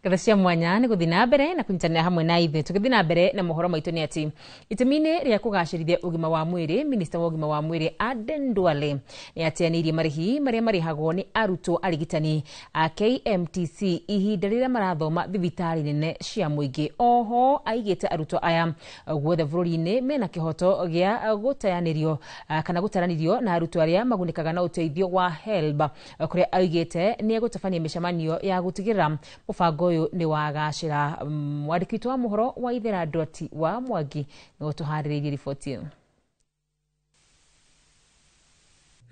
[SPEAKER 1] Ngatho cia mwanya nĩ gũthiĩ na mbere na kũnyitanĩra hamwe na ithuĩ. Tũgĩthiĩ na mbere na mohoro maitũ nĩ atĩ itemi-inĩ rĩa kũgacĩrithia ũgima wa mwĩrĩ, minista wa ũgima wa mwĩrĩ Aden Duale nĩ ateanĩirie marĩhi marĩa marĩhagwo nĩ arutwo arigitani a KMTC ihinda rĩrĩa marathoma thibitarĩ nene cia mũingĩ. Oho aigĩte arutwo aya guothe bũrũri-inĩ mena kĩhoto gĩa gũteanĩrio kana gũtaranĩrio na arutwo arĩa magunĩkaga na ũteithio wa HELB, kũrĩa aigĩte nĩ egũtabania mĩcemanio ya gũtigĩrĩra mũbango ũyũ nĩ wagacĩra. Mwandĩki witũ wa mohoro wa Ithera Ndwati wa Mwangi nĩwe ũtũharĩrĩirie riboti ĩno.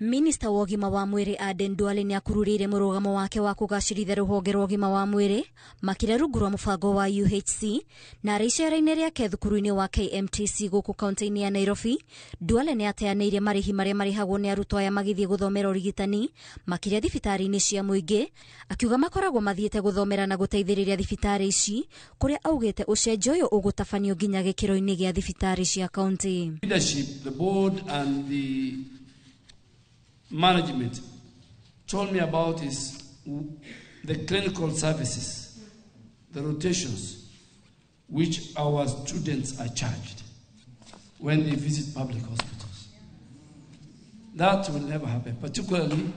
[SPEAKER 3] Minista wa ũgima wa mwĩrĩ Aden Duale nĩ akururĩire mũrũgamo wake wa kũgacĩrithia rũhonge rwa ũgima wa mwĩrĩ makĩria rungu rwa mũbango wa UHC, na arĩ icera-inĩ rĩake thukuru-inĩ wa KMTC gũkũ kaunti-inĩ ya Nairobi. Duale nĩ ateanĩirie marĩhi marĩa marĩhagwo nĩ arutwo aya magĩthiĩ gũthomera ũrigitani makĩria thibitarĩ-inĩ cia mũingĩ, akiuga makoragwo mathiĩte gũthomera na gũteithĩrĩria thibitarĩ ici, kũrĩa augĩte ũcenjio ũyũ ũgũtabanio nginya gĩkĩro-inĩ gĩa thibitarĩ cia kaunti.
[SPEAKER 10] Leadership, the board and the management told me about is the clinical services, the rotations which our students are charged when they visit public hospitals. That will never happen, particularly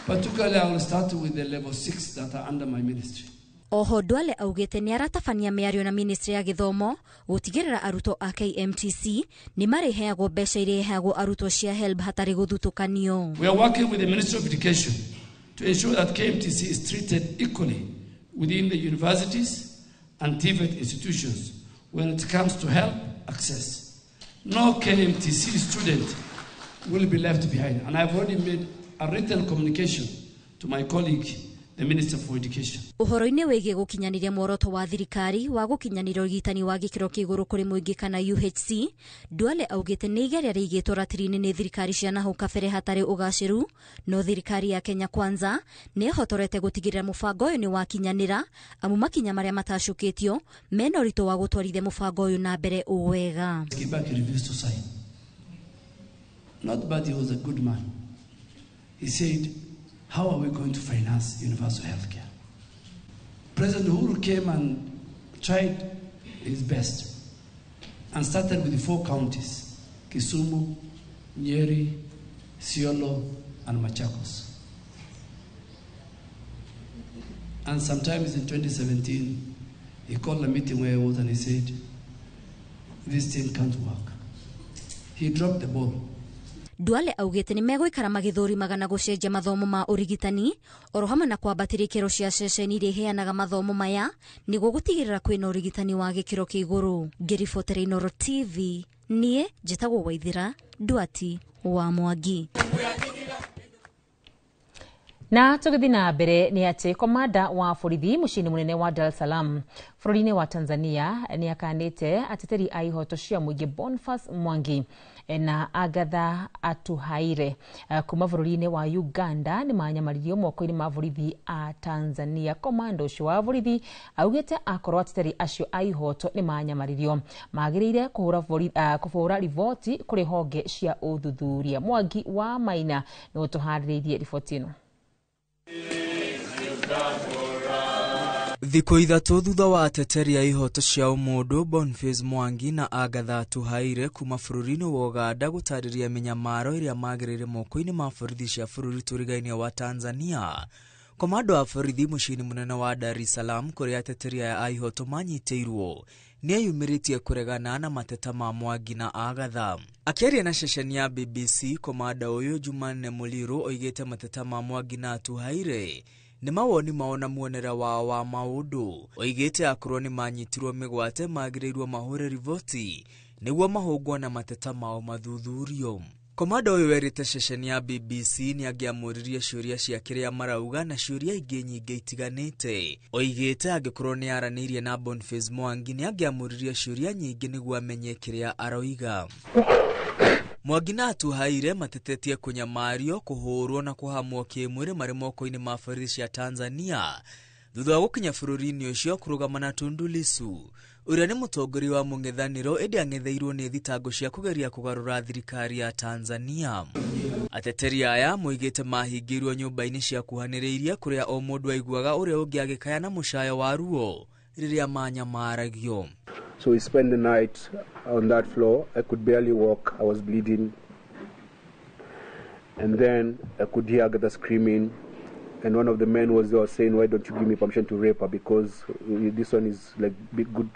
[SPEAKER 10] I will start with the level 6 that are under my ministry.
[SPEAKER 3] Oho Duale augĩte nĩ aratabania mĩario na ministry ya gĩthomo gũtigĩrĩra arutwo a KMTC nĩ marĩheagwo mbeca iria iheagwo arutwo cia HELB hatarĩ gũthutũkanio.
[SPEAKER 10] We are working with the Ministry of Education to ensure that KMTC is treated equally within the universities and TVET institutions when it comes to HELB access. No KMTC student will be left behind, and I've already made a written communication to my colleague, the Minister for Education.
[SPEAKER 3] Ũhoro-inĩ wĩgiĩ gũkinyanĩria muoroto wa thirikari wa gũkinyanĩria ũrigitani wa gĩkĩro kĩa igũrũ kũrĩ mũingĩ kana UHC, Duale augĩte nĩ igeria rĩigĩtwo ratiri-inĩ nĩ thirikari cia nahau kabere hatarĩ ũgacĩru, no thirikari ya Kenya Kwanza nĩ ĩhotorete gũtigĩrĩra mũbango ũyũ nĩ wakinyanĩra, amu makinya marĩa matacũkĩtio mena ũritũ wa gũtwarithia mũbango ũyũ na mbere o wega.
[SPEAKER 10] Kibaki refused to sign. Not but he was a good man. He said, how are we going to finance universal health care? President Uhuru came and tried his best and started with the 4 counties, Kisumu, Nyeri, Isiolo, and Machakos. And sometimes in 2017, he called a meeting where he was and he said, this thing can't work. He dropped the ball.
[SPEAKER 3] Duale augĩte nĩ megũikara magĩthũrimaga na gũcenjia mathomo ma ũrigitani oro hamwe na kwambatĩria ikĩro cia ceceni iria iheanaga mathomo maya nĩguo gũtigĩrĩra kwĩna ũrigitani wa gĩkĩro kĩa igũrũ. Ngĩribotera Inooro TV, niĩ njĩtagwo Waithira Ndwati wa Mwangi.
[SPEAKER 1] Na tũgĩthiĩ na mbere nĩ atĩ komanda wa borithi mũciĩ-inĩ mũnene wa Dar es Salaam bũrũri-inĩ wa Tanzania nĩ akanĩte ateteri a ihoto cia mũingĩ Boniface Mwangi na Agatha Atuhaire kuma bũrũri-inĩ wa Uganda nĩ manyamaririo moko-inĩ ma borithi a Tanzania. Komanda ũcio wa borithi augĩte akorwo ateteri acio a ihoto nĩ manyamaririo magĩrĩire kũhũra riboti kũrĩ honge cia ũthuthuria. Mwangi wa Maina nĩ ũtũharĩrĩirie riboti ĩno.
[SPEAKER 11] Thikũ ithatũ thutha wa ateteri a ihoto cia ũmũndũ Boniface Mwangi na Agatha Atuhaire kuma bũrũri-inĩ wa Uganda gũtarĩria mĩnyamaro ĩrĩa magereire moko-inĩ ma borithi cia bũrũri tũrigainie wa Tanzania. Komando wa borithi mũciĩ-inĩ mũnene wa Dar es Salaam kũrĩa ateteri aya a ihoto manyitĩirwo nĩ eyumĩrĩtie kũregana na mateta ma Mwangi na Agatha. Akĩaria na ceceni ya BBC, komanda ũyũ Jumanne Muliro oigĩte mateta ma Mwangi na Atuhaire nĩ mawoni mao na muonere wao wa maũndũ. Oigĩte akorwo nĩ manyitirwo mĩgwate magĩrĩirwo mahũre riboti nĩguo mahũngwo na mateta mao mathuthurio. Komanda ũyũ werĩte ceceni ya BBC nĩ angĩamũririe ciũria cia kĩrĩa marauga na ciũria ingĩ nyingĩ itiganĩte. Oigĩte angĩkorwo nĩ aranĩirie na Boniface Mwangi nĩ angĩamũririe ciũria nyingĩ nĩguo amenye kĩrĩa aroiga. Mwangi na Atuhaire matetetie kũnyamario, kũhũrwo na kũhamwo kĩmwĩrĩ marĩ moko-inĩ ma borithi cia Tanzania Thutha wa gũkinya bũrũri-inĩ ũcio kũrũgama na Tundu Lissu ũrĩa nĩ mũtongoria wa mũng'ethanĩro ĩndĩ ang'etheirwo nĩ thitango cia kũgeria kũgarũra thirikari ya Tanzania. Ateteri aya moigĩte mahingĩirwo nyũmba-inĩ cia kuhanĩrĩirie kũrĩa o mũndũ aiguaga ũrĩa ũngĩ agĩkaya na mũcayo wa ruo rĩrĩa manyamaragio.
[SPEAKER 12] So we spent the night on that floor. I could barely walk. I was bleeding. And then I could hear Agatha screaming. And one of the men was there saying, why don't you give me permission to rape her? Because this one is like big good.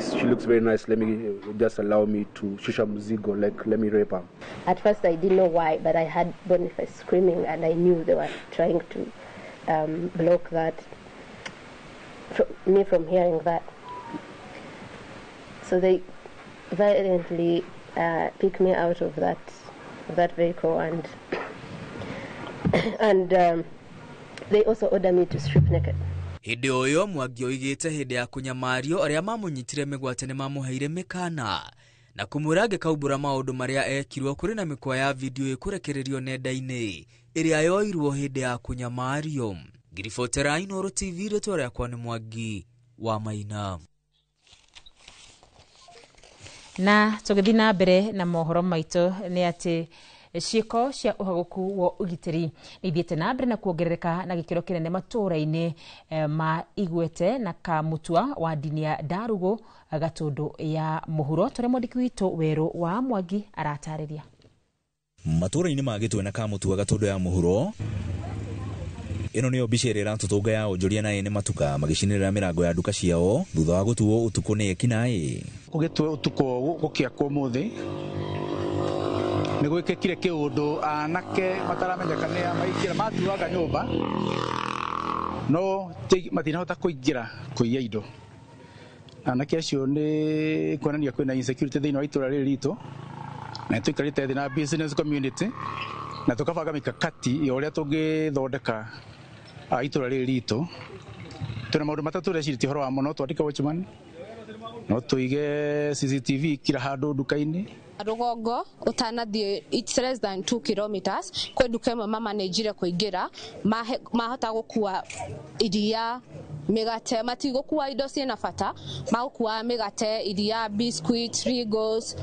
[SPEAKER 12] She looks very nice. Let me just allow me to shusha mzigo, like let me rape her.
[SPEAKER 13] At first I didn't know why, but I had Boniface screaming and I knew they were trying to block that, me from hearing that. So they violently picked me out of that vehicle and they also ordered me to strip naked.
[SPEAKER 11] Hĩndĩ o ĩyo Mwangi oigĩte hĩndĩ ya kũnyamario arĩa mamũnyitire mĩgwate nĩ mamũheire mĩkana na kũmwĩra angĩkaumbũra maũndũ marĩa ekirwo kũrĩ na mĩkwa ya video ĩkũrekererio nenda-inĩ ĩrĩa yoirwo hĩndĩ ya kũnyamario. Ngiribotera Inooro TV, rĩtwa rĩakwa nĩ Mwangi wa Maina.
[SPEAKER 1] Na tũgĩthiĩ na mbere na mohoro maitũ nĩ atĩ ciĩko cia ũhagũku wa ũgitĩri nĩ ithiĩte na mbere na kuongerereka na gĩkĩro kĩnene matũũra-inĩ ma Igwete na Kamutua wa ndini ya Ndarugu Gatũndũ ya mũhuro. Tũrĩa mwandĩki witũ Werũ wa Mwangi aratarĩria.
[SPEAKER 14] Matũũra-inĩ ma Gĩtwe na Kamutua Gatũndũ ya mũhuro, ĩno nĩyo mbica ĩrĩa ĩratũtũnga ya onjoria na ene matuka magĩcinĩrĩra mĩrango ya nduka ciao thutha wa gũtuo ũtukũ nĩ ekinaĩ.
[SPEAKER 15] Gũgĩtwo ũtukũ gũkĩakwo ũmũthĩ nĩ gwĩkĩkire kĩũndũ anake mataramenyeka nĩ maingĩra matuaga nyũmba no matinahota kũingĩra kũiya indo. Anake acio nĩ kuonania kwĩna insecurity thĩinĩ wa itũra rĩrĩ ritũ na tũikarĩte thĩ na business community na tũkabanga mikakati ya ũrĩa tũngĩthondeka itũra rĩrĩ ritũ. Twĩna maũndũ matatũ tũrecirĩtie ũhoro wamo, no twandĩke watchman, no tũige CCTV kila handũ nduka-inĩ.
[SPEAKER 16] Rũgongo ũtanathiĩ it's less than 2 kilometers kwĩ nduka ĩmwe mamanĩnjire kũingĩra mahota gũkua iria mĩgate, matigũkua indo ciĩna bata, magũkua mĩgate, iria, biscuit, Regals,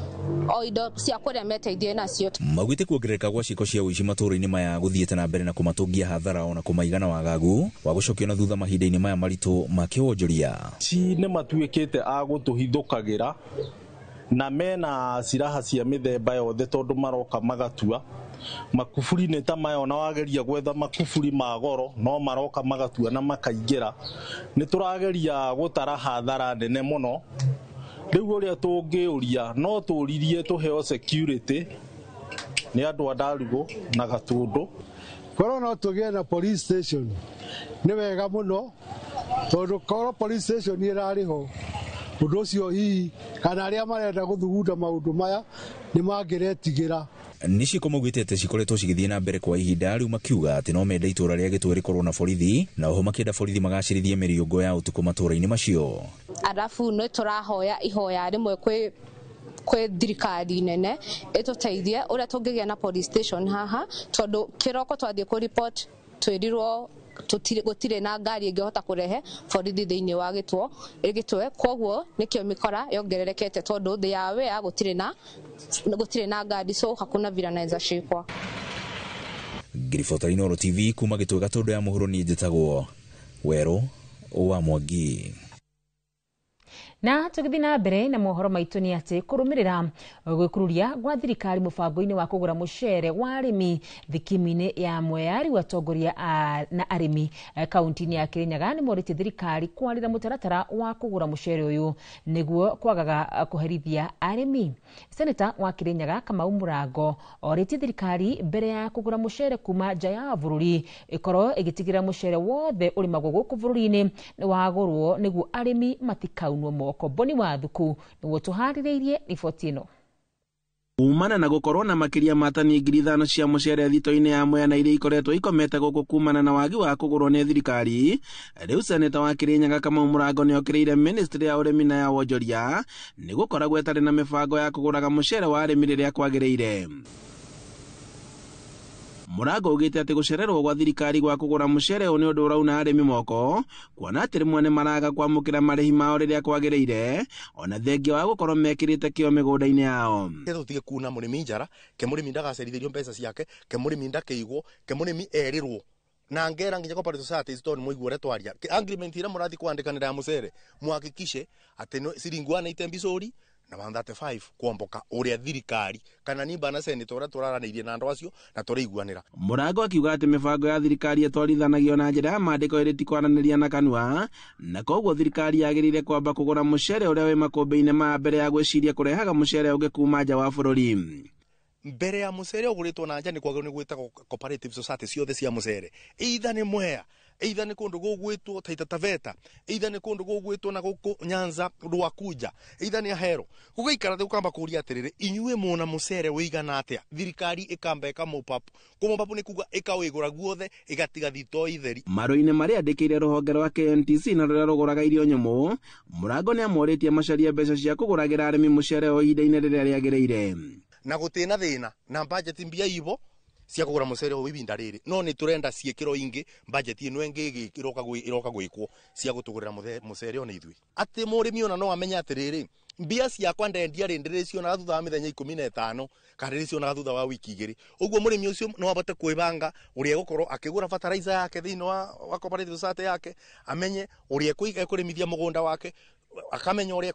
[SPEAKER 16] o indo cia kũrĩa meteithie nacio.
[SPEAKER 14] Maugĩte kuongerereka gwa ciĩko cia ũici matũũra-inĩ maya gũthiĩte na mbere na kũmatũngia hathara ona kũmaigana wagagu wa gũcokio na thutha mahinda-inĩ maya maritũ ma kĩwonjoria.
[SPEAKER 18] Ci nĩ matuĩkĩte a gũtũhithũkagĩra na mena ciraha cia mĩthemba yothe tondũ maroka magatua makuburi nĩ ta maya, ona wageria gwetha makuburi ma goro no maroka magatua na makaingĩra. Nĩ tũrageria gũtara hathara nene mũno. Rĩu ũrĩa tũngĩũria no tũririe tũheo security nĩ andũ a Ndarugu na Gatũndũ.
[SPEAKER 27] Korwo no tũgĩe na police station nĩ wega mũno tondũ korwo police station ĩrarĩ ho ũndũ ũcio hihi kana arĩa marenda gũthugunda maũndũ maya nĩ mangĩretigĩra.
[SPEAKER 14] Nĩ ciĩko maugĩte atĩ cikoretwo cigĩthiĩ na mbere kwa ihinda rĩu, makiuga atĩ no mende itũũra rĩa Gĩtwe rĩkorwo na borithi na oho makĩenda borithi magacĩrithie mĩriũngo ya ũtukũ matũũra-inĩ macio.
[SPEAKER 16] Arabu nĩ tũrahoya ihoya rĩmwe kwĩ thirikari nene ĩtũteithie ũrĩa tũngĩgĩa na police station haha tondũ kĩroko twathiĩ kũ report twĩrirwo gũtirĩ na ngari ĩngĩhota kũrehe borithi thĩinĩ wa Gĩtwe, koguo nĩkĩo mĩkora yongererekete tondũ they are aware gũtirĩ na ngari, so hakuna vile anaweza shikwa.
[SPEAKER 14] Ngiribota Inooro TV kuma Gĩtwe Gatũndũ ya mũhuro, niĩ njĩtagwo Werũ wa Mwangi.
[SPEAKER 1] Na tũgĩthiĩ na mbere na mohoro maitũ nĩ atĩ kũrũmĩrĩra gwĩkururia gwa thirikari mũbango-inĩ wa kũgũra mũcere wa arĩmi thikimi-inĩ ya Mwea, rĩu atongoria na arĩmi kaunti-inĩ ya Kirinyaga nĩ morĩtie thirikari kwarĩra mũtaratara wa kũgũra mũcere ũyũ nĩguo kwagaga kũherithia arĩmi. Seneta wa Kirinyaga Kamau Mũrango orĩtie thirikari mbere ya kũgũra mũcere kuma nja ya bũrũri ĩkorwo ĩgĩtigĩrĩra mũcere wothe ũrĩmagwo gũkũ bũrũri-inĩ nĩ wagũrwo nĩguo arĩmi matikaunwo moko. Boni wa Thuku nĩguo tũharĩrĩirie riboti ĩno.
[SPEAKER 28] Kumana na gukorwo na makiria ma tani 5,000 cia mucere thito-inĩ ya Mwea na iria ikoretwo ikomete gũkũ kumana na wagi wa kũgũrwo nĩ thirikari, rĩu seneta wa Kirinyaga Kamau Mũrango nĩokĩrĩire ministry ya ũrĩmi na ya wonjoria nĩ gũkoragwo ĩtarĩ na mĩbango ya kũgũraga mũcere wa arĩmi rĩrĩa kwagĩrĩire. Mũrango augĩte atĩ gũcererwo gwa thirikari gwa kũgũra mũcere ũyũ nĩ ũndũ ũrauna arĩmi moko, kuona atĩ rĩmwe nĩ maraga kwamũkĩra marĩhi mao rĩrĩa kwagĩrĩire, ona thengia wa gũkorwo mekĩrĩte kĩo mĩgũnda-inĩ yao.
[SPEAKER 6] Tũtige kuna mũrĩmi njara, ke mũrĩmi ndagacerithĩrio mbeca ciake, ke mũrĩmi ndakĩigwo, ke mũrĩmi erirwo na ngera nginya cooperative societies tondu muigua uria twaria agreement ira murathi kwandĩkanĩra ya mũcere muhakikishe atĩ ciringi 180 mbicũri na 135 kuomboka uria thirikari kana nimba na senator uria tũraranĩirie na andũ acio na tũraiguanĩra.
[SPEAKER 28] Mũrango akiuga atĩ mĩbango ya thirikari ĩtwarithanagio na njĩra ya maandĩko ĩrĩ ti kwaranĩria na kanua, na koguo thirikari yagĩrĩire kwamba kũgũra mũcere ũrĩa wĩ makũmbĩ-inĩ ma mbere ya gwĩciria kũrehaga mũcere ũngĩ kuma nja wa bũrũri.
[SPEAKER 6] Mbere ya mũcere ũgũrĩtwo na nja nĩ kwagĩrĩirwo nĩ gwĩtagwo cooperative society ciothe cia mũcere, either nĩ Mwea, either nĩ kũndũ gũgwĩtwo Taita Taveta, either nĩ kũndũ gũgwĩtwo na gũkũ Nyanza Rwakuja, either nĩ Ahero. Gũgaikara thĩ gũkamba kũria atĩrĩrĩ, inyuĩ mwona mũcere ũigana atĩa? Thirikari ĩkamba ĩkamop up. Kũmop up nĩ kuga ĩkawĩgũra guothe ĩgatiga thitoo itheri.
[SPEAKER 28] Marũa-inĩ marĩa andĩkĩire rũhonge rwa KNTC na rũrĩa rũgũraga irio nyũmũ, Mũrango nĩ amorĩtie macarie mbeca cia kũgũragĩra arĩmi mũcere o ihinda-inĩ rĩrĩa rĩagĩrĩire.
[SPEAKER 6] Na gũtĩ na thĩna na budget mbia ibo cia kũgũra mũcere ũyũ ibinda rĩrĩ, no nĩ tũrenda ciĩkĩro ingĩ budget ĩno ĩngĩ ĩroka gwĩkwo cia gũtũgũrĩra mũcere ona ithuĩ, atĩ mũrĩmi ona no amenye atĩrĩrĩ, mbia ciakwa ndendia rĩ ndĩrĩcionaga thutha wa mĩthenya 15 kana ndĩrĩcionaga thutha wa wiki 2. Ũguo mũrĩmi ũcio no abote kwĩbanga ũrĩa egũkorwo akĩgũra fertilizer yake thĩinĩ wa cooperative society yake, amenye ũrĩa ekũrĩmithia mũgũnda wake, akamenya ũrĩa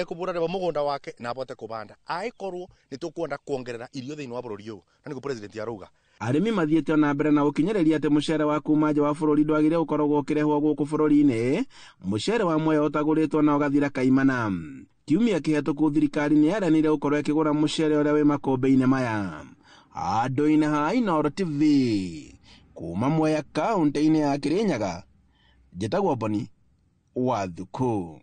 [SPEAKER 6] ekũbũra rĩba mũgũnda wake na abote kũbanda. Angĩkorwo nĩ tũkwenda kuongerera irio thĩinĩ wa bũrũri ũyũ, na nĩguo president arauga.
[SPEAKER 28] Arĩmi mathiĩte ona mbere na gũkinyĩrĩria atĩ mũcere wa kuma nja wa bũrũri ndwagĩrĩire gũkoragwo ũkĩrehwo gũkũ bũrũri-inĩ, mũcere wa Mwea ũtagũrĩtwo na ũgathira kaimana. Kiumia kĩhetũku thirikari nĩ yaranĩire gũkorwo ĩkĩgũra mũcere ũrĩa wĩ makũmbĩ-inĩ maya. Handũ-inĩ ha Inooro TV kuma Mwea kaũntĩ-inĩ ya Kĩrĩnyaga, njĩtagwo Boni wa Thuku.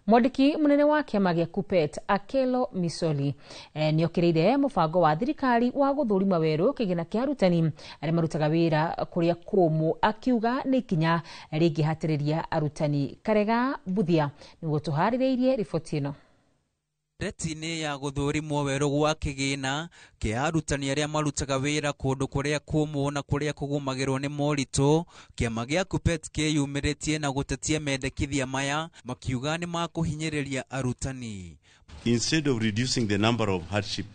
[SPEAKER 1] Mwandĩki mũnene wa kĩama gĩa Kuppet Akelo Misoli nĩokĩrĩire mũbango wa thirikari wa gũthũrima werũ kĩgĩna kĩa arutani arĩa marutaga wĩra kũrĩa kũmũ, akiuga nĩ ikinya rĩngĩhatĩrĩria arutani. Karega Mbuthia nĩguo tũharĩrĩirie riboti ĩno.
[SPEAKER 11] Ndeto-inĩ ya gũthũrimwo werũ gwa kĩgĩna kĩa arutani arĩa marutaga wĩra kũndũ kũrĩa kũmũ na kũrĩa kũgũmagĩrwo nĩ moritũ, kĩama gĩa Kuppet kĩyumĩrĩtie na gũtetia mendekithia maya makiuga nĩ makũhinyĩrĩria arutani.
[SPEAKER 17] Instead of reducing the number of hardship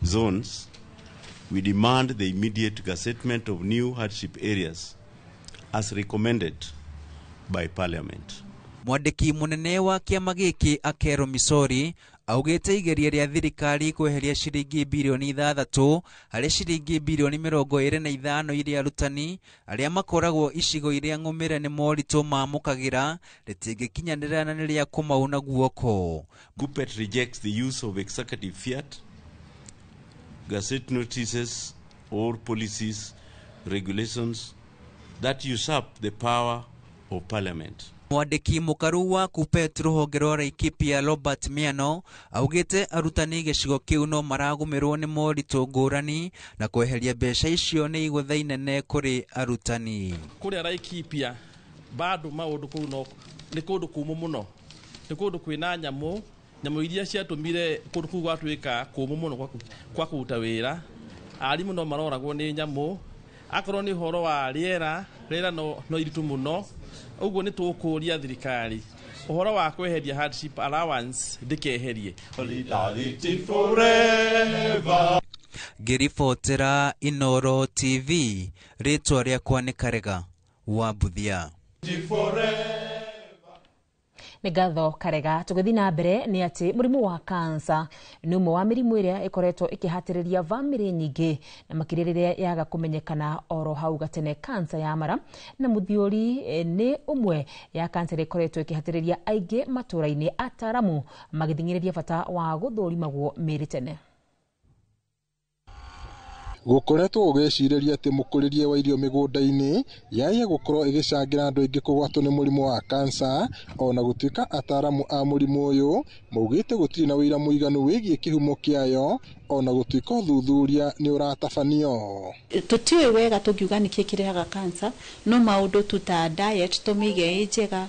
[SPEAKER 17] zones, we demand the immediate gazettement of new hardship areas as recommended by Parliament.
[SPEAKER 11] Mwandĩki mũnene wa kĩama gĩkĩ Akero Misori augĩte igeria rĩa thirikari kweheria ciringi birioni 6 harĩ ciringi birioni 25 iria arutani arĩa makoragwo icigo iria ng'ũmĩre nĩ moritũ mamũkagĩra rĩtingĩkinyanĩra na nĩ rĩa kũmauna guoko.
[SPEAKER 17] Kuppet rejects the use of executive fiat, gazette notices or policies, regulations that usurp the power of Parliament.
[SPEAKER 11] Mwandĩki mũkaru wa Kuppet rũhonge rwa Laikipia Robert Miano augĩte arutani gĩcigo kĩu no maragũmĩrwo nĩ moritũ ngũrani na kweheria mbeca icio nĩ igũtha inene kũrĩ arutani.
[SPEAKER 19] Kũrĩa Laikipia bado maũndũ kũu no nĩ kũndũ kũmũ mũno, nĩ kũndũ kwĩna nyamũ, nyamũ iria ciatũmire kũndũ kũu gwatuĩka kũmũ mũno kwa kũruta wĩra. Arimũ no maroragwo nĩ nyamũ, akorwo nĩ ũhoro wa rĩera, rĩera no iritũ mũno. Ũguo nĩ tũkũria thirikari ũhoro wa kweheria hardship allowance ndĩkeherie.
[SPEAKER 17] Solidarity forever.
[SPEAKER 11] Ngĩribotera Inooro TV, rĩtwa rĩakwa nĩ Karega wa Mbuthia.
[SPEAKER 1] Nĩ ngatho Karega. Tũgĩthiĩ na mbere nĩ atĩ mũrimũ wa kansa nĩ ũmwe wa mĩrimũ ĩrĩa ĩkoretwo ĩkĩhatĩrĩria bamĩrĩ nyingĩ, na makĩria rĩrĩa yaga kũmenyekana oro hau gatene. Kansa ya mara na mũthiori nĩ ũmwe ya kansa ĩrĩa ĩkoretwo ĩkĩhatĩrĩria aingĩ matũũra-inĩ, ataaramu magĩthing'ĩrĩria bata wa gũthũrimagwo mĩĩrĩ tene.
[SPEAKER 20] Gũkoretwo gũgĩcirĩria atĩ mũkũrĩrie wa irio mĩgũnda-inĩ yaye gũkorwo ĩgĩcangĩra andũ aingĩ kũgwatwo nĩ mũrimũ wa kansa, ona gũtuĩka ataaramu a mũrimũ ũyũ maugĩte gũtirĩ na ũira mũiganu wĩgiĩ kĩhumo kĩayo, ona gũtuĩka ũthuthuria nĩ ũratabanio.
[SPEAKER 21] Tũtiũĩ wega tũngiuga nĩkĩ kĩrehaga kansa, no maũndũ tu ta diet tũmĩige ĩ njega,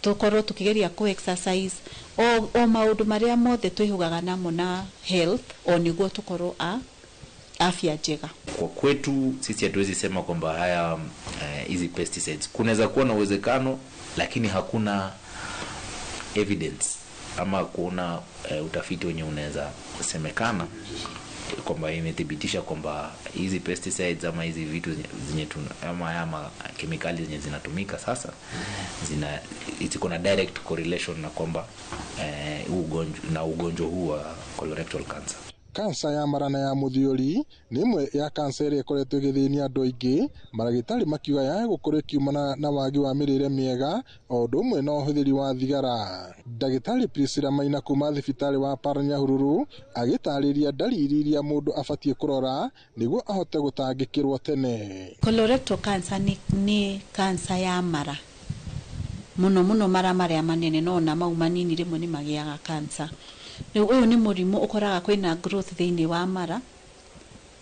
[SPEAKER 21] tũkorwo tũkĩgeria kũ exercise, o maũndũ marĩa mothe twĩhugaga namo na health, o nĩguo tũkorwo a afya njega.
[SPEAKER 2] Kwa kwetu sisi hatuwezi sema kwamba haya hizi pesticides, kunaweza kuwa na uwezekano, lakini hakuna evidence ama kuna utafiti wenye unaweza semekana kwamba imethibitisha kwamba hizi pesticides ama hizi vitu zenye ama kemikali zenye zinatumika sasa zina ziko na direct correlation na kwamba ugonjwa huu wa colorectal cancer.
[SPEAKER 20] Kansa ya mara na ya mũthiori nĩ ĩmwe ya kansa ĩrĩa ĩkoretwo ĩgĩthĩnia andũ aingĩ, maragĩtarĩ makiuga yahe gũkorwo ĩkiumana na wagi wa mĩrĩre mĩega o ũndũ ũmwe na ũhũthĩri wa thigara. Ndagĩtarĩ Priscilla Maina kuma thibitarĩ wa Par Nyahururu agĩtarĩria ndariri iria mũndũ abatiĩ kũrora nĩguo ahote gũtangĩkĩrwo tene.
[SPEAKER 21] Colorectal cancer nĩ kansa ya mara, mũno mũno mara marĩa manene, no ona mau manini rĩmwe nĩ magĩaga kansa. Rĩu ũyũ nĩ mũrimũ ũkoraga kwĩna growth thĩinĩ wa mara,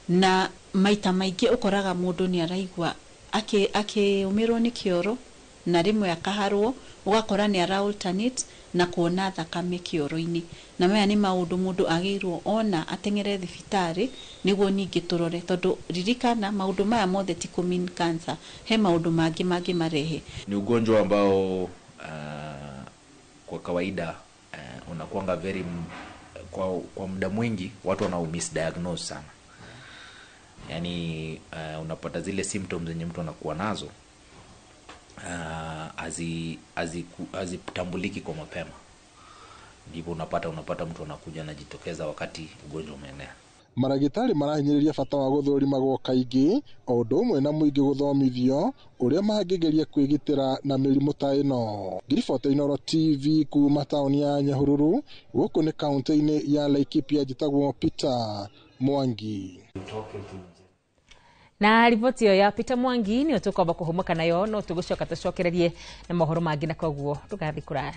[SPEAKER 21] na maita maingĩ ũkoraga mũndũ nĩ araigua akĩũmĩrwo nĩ kĩoro na rĩmwe akaharwo, ũgakora nĩ ara alternate na kuona thakame kĩoro-inĩ. Na maya nĩ maũndũ mũndũ agĩrĩirwo ona ateng'ere thibitarĩ nĩguo ningĩ tũrore, tondũ ririkana maũndũ maya mothe ti kũ mean cancer, he maũndũ mangĩ mangĩmarehe.
[SPEAKER 2] Ni ugonjwa ambao kwa kawaida unakuanga very kwa muda mwingi watu wana misdiagnose sana. Yani unapata zile symptoms zenye mtu anakuwa nazo hazitambuliki kwa mapema. Ndipo unapata mtu anakuja anajitokeza wakati ugonjwa umeenea.
[SPEAKER 20] Maragĩtarĩ marahinyĩrĩria bata wa gũthũrimagwo kaingĩ o ũndũ ũmwe na mũingĩ gũthomithio ũrĩa mangĩgeria kwĩgitĩra na mĩrimũ ta ĩno. Ngiribota Inooro TV kuma taũni ya Nyahururu, gũkũ nĩ kaũntĩ-inĩ ya Laikipia, njĩtagwo Peter Mwangi.
[SPEAKER 1] Na riboti ĩyo ya Peter Mwangi nĩyo tũkwamba kũhũmũka nayo, no tũgũcoka tũcokererie na mohoro mangĩ, na koguo ndũgathiĩ kũraya.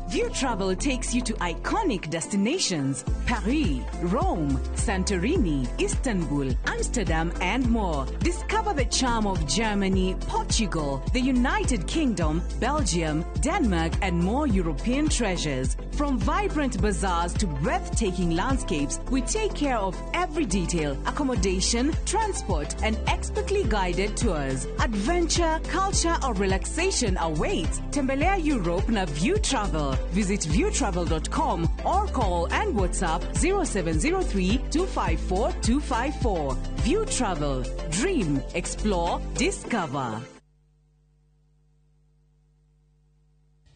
[SPEAKER 4] View Travel takes you to iconic destinations: Paris, Rome, Santorini, Istanbul, Amsterdam, and more. Discover the charm of Germany, Portugal, the United Kingdom, Belgium, Denmark, and more European treasures. From vibrant bazaars to breathtaking landscapes, we take care of every detail: accommodation, transport, and expertly guided tours. Adventure, culture, or relaxation awaits. Tembelea Europe na View Travel. Visit viewtravel.com or call and WhatsApp 0703 254 254. View Travel. Dream, explore, discover.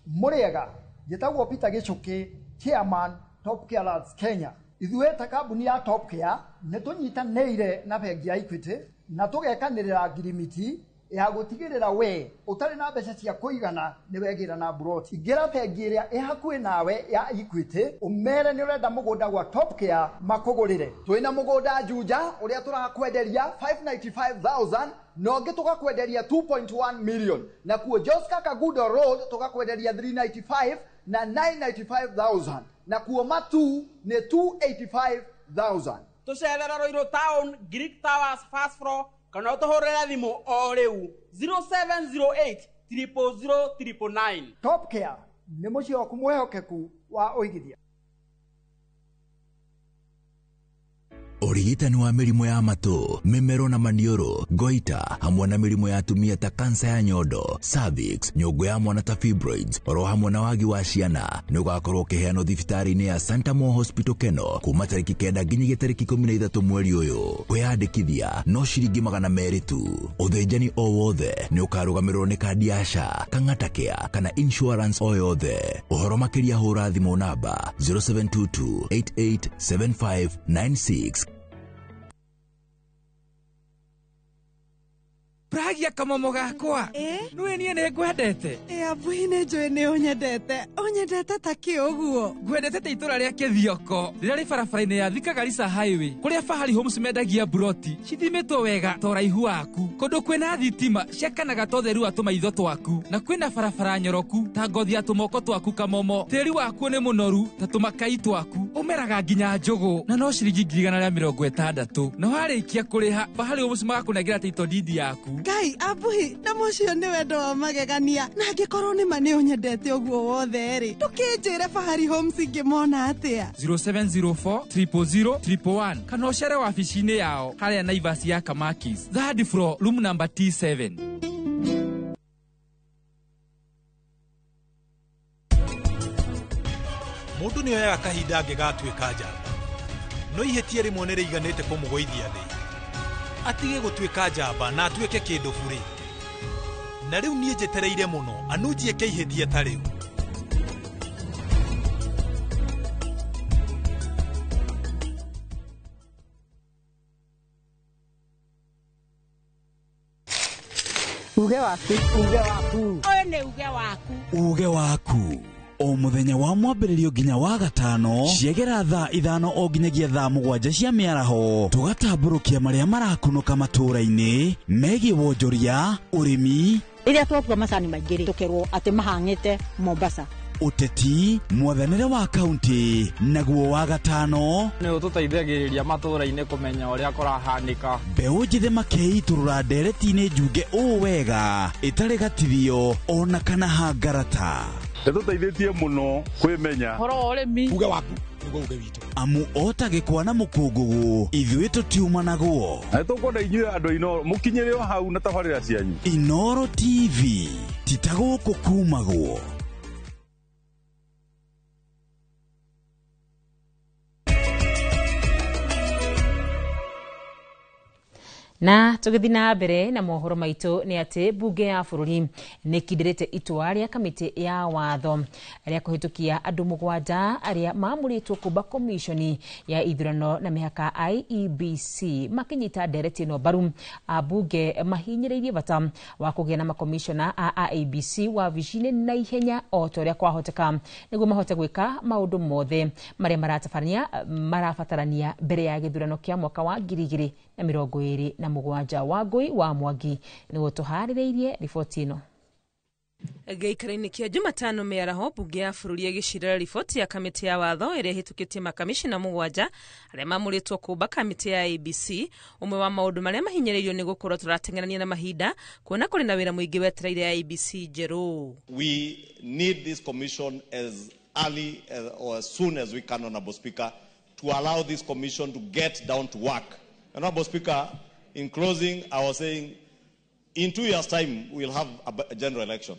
[SPEAKER 5] Muriega, njĩtagwo Peter Gichuki, Chairman Top Care Lads Kenya. Ithuĩ ta kambuni ya Top Care nĩ tũnyitanĩire na bengi ya Equity na tũgekanĩrĩra ngirimiti ya gũtigĩrĩra we ũtarĩ na mbeca cia kũigana nĩ wegĩra na mburoti. Ingĩra bengi ĩrĩa ĩ hakuhĩ nawe ya Equity ũmere nĩ ũrenda mũgũnda gwa Top Care makũgũrĩre. Twĩna mũgũnda Juja ũrĩa tũrakwenderia 595,000 na ũngĩ tũgakwenderia 2.1 million, na kuo Joska Kagudo Road tũgakwenderia 395 na 995,000, na kuo Matu nĩ 285,000.
[SPEAKER 7] Tũcerera Ruiru Town, Greek Towers first floor, kana ũtũhũrĩre thimũ o rĩu 0708 000 999.
[SPEAKER 5] Top Care nĩ mũciĩ waku mwĩhokeku wa ũigithia.
[SPEAKER 8] Ũrigitani wa mĩrimũ ya matũ, mĩmero na maniũrũ, goita, hamwe na mĩrimũ ya atumia ta kansa ya nyondo, cervix, nyũngũ ya mwana ta fibroids, oro hamwe na wagi wa ciana, nĩ ũgakorwo ũkĩheanwo thibitarĩ-inĩ ya Santa Mo Hospital Keno kuma tarĩki 9 nginyagia tarĩki 13 mweri ũyũ. Kwĩyandĩkithia no ciringi 200 tu. Ũthĩnjani o wothe nĩ ũkarũgamĩrĩrwo nĩ kandi ya SHA, Kang'ata Care kana insurance o yothe. Ũhoro makĩria hũra thimũ namba 0722 887596.
[SPEAKER 22] Pragia kamomo gakwa nĩwe niĩ nĩ ngwendete.
[SPEAKER 23] Abuhi nĩ njũĩ nĩ ũnyendete. Ũnyendete ta kĩ ũguo?
[SPEAKER 22] Ngwendete ta itũra rĩa Kĩthioko rĩrĩa rĩ barabara-inĩ ya Thika Garissa Highway, kũrĩa Fahari Homes mendagia mburoti cithimĩtwo wega ta ũraihu waku, kũndũ kwĩna thitima ciakanaga ta ũtheru wa tũmaitho twaku, na kwĩna barabara nyoroku ta ngothi ya tũmoko twaku kamomo. Tĩri wakuo nĩ mũnoru ta tũmakai twaku, Ũmeraga nginya njũgũ na no ciringi 160. Na warĩkia kũrĩha Fahari Homes magakũnengera title deed yaku.
[SPEAKER 23] Ngai abuhi na mũcio nĩ wendo wa magegania na angĩkorwo nĩ ma nĩ ũnyendete ũguo wothe rĩ ndũkĩnjĩre Fahari Homes ingĩmona atĩa?
[SPEAKER 22] 0704 000 111 kana ũcere wabici-inĩ yao harĩa Naivas ya Kamakis, third floor, room number T7.
[SPEAKER 3] Mũndũ nĩ oyaga kahinda angĩgatuĩka njamba, no ihĩtia rĩmwe nĩ rĩiganĩte kũmũgũithia thĩ, atige gũtuĩka njamba na atuĩke kĩndũ burĩ. Na rĩu niĩ njetereire mũno anunjiĩke ihĩtia ta rĩu.
[SPEAKER 9] Uge waku, uge waku.
[SPEAKER 7] Ũyũ nĩ uge waku.
[SPEAKER 8] Uge waku o muthenya wa mwambĩrĩrio nginya wa gatano ciegera thaa 5 o nginyagia thaa 7 cia mĩaraho tũgatambũrũkia marĩa marakunũka matũũra-inĩ megiĩ wonjoria, ũrĩmi,
[SPEAKER 9] rĩrĩa twatua macani maingĩ rĩ tũkerwo atĩ mahang'ĩte Mombasa,
[SPEAKER 8] ũteti, mwathanĩre wa kaunti, naguo wa gatano
[SPEAKER 10] nĩ ũtũteithagĩrĩria matũũra-inĩ kũmenya ũrĩa kũrahanĩka.
[SPEAKER 8] Mbeũ njĩthĩ makeitũrũra ndereti-inĩ njunge ũũ wega ĩtarĩ gatithio ona kana hangarata.
[SPEAKER 27] Nĩtũteithĩtie mũno kwĩmenya
[SPEAKER 10] ũhoro wa ũrĩmi.
[SPEAKER 28] Uge waku nĩguo uge witũ.
[SPEAKER 8] Amu ota gĩkwa na mũkũngũgũ ithuĩ tũtiumanagwo.
[SPEAKER 27] Na nĩtũkwenda inyuĩ andũ a Inooro mũkinyĩre o hau na tabarĩra cianyu.
[SPEAKER 8] Inooro TV ti ta gũkũ kumagwo.
[SPEAKER 1] Na tũgĩthiĩ na mbere na mohoro maitũ nĩ atĩ mbunge ya bũrũri nĩ ĩkindĩrĩte itua rĩa kamĩtĩ ya watho rĩa kũhĩtũkia andũ 7 arĩa maamũrĩtwo kũmba komishoni ya ithurano na mĩhaka IEBC makĩnyita ndereti ĩno mbaru. Ambunge mahinyĩrĩirie bata wa kũgĩa na makomishona a IEBC wabici-inĩ na ihenya o ta ũrĩa kwahoteka nĩguo mahote gwĩka maũndũ mothe marĩa marabatarania mbere ya gĩthurano kĩa mwaka wa 2027. Wangũi wa Mwangi nĩguo tũharĩrĩirie riboti ĩno.
[SPEAKER 12] Gĩikaro-inĩ kĩa Jumatano mĩaraho mbunge ya bũrũri ĩgĩcirĩra riboti ya kamĩtĩ ya watho ĩrĩa ĩhĩtũkĩtie makamishina 7 arĩa maamũrĩtwo kũmba kamĩtĩ ya IEBC. Ũmwe wa maũndũ marĩa mahinyĩrĩirio nĩ gũkorwo tũrateng'erania na mahinda kuona kũrĩ na wĩra mũingĩ wetereire IEBC njerũ.
[SPEAKER 13] We need this commission as early or as soon as we can, Honorable Speaker, to allow this commission to get down to work. Honorable Speaker, in closing, I was saying, in 2 years' time, we'll have a general election,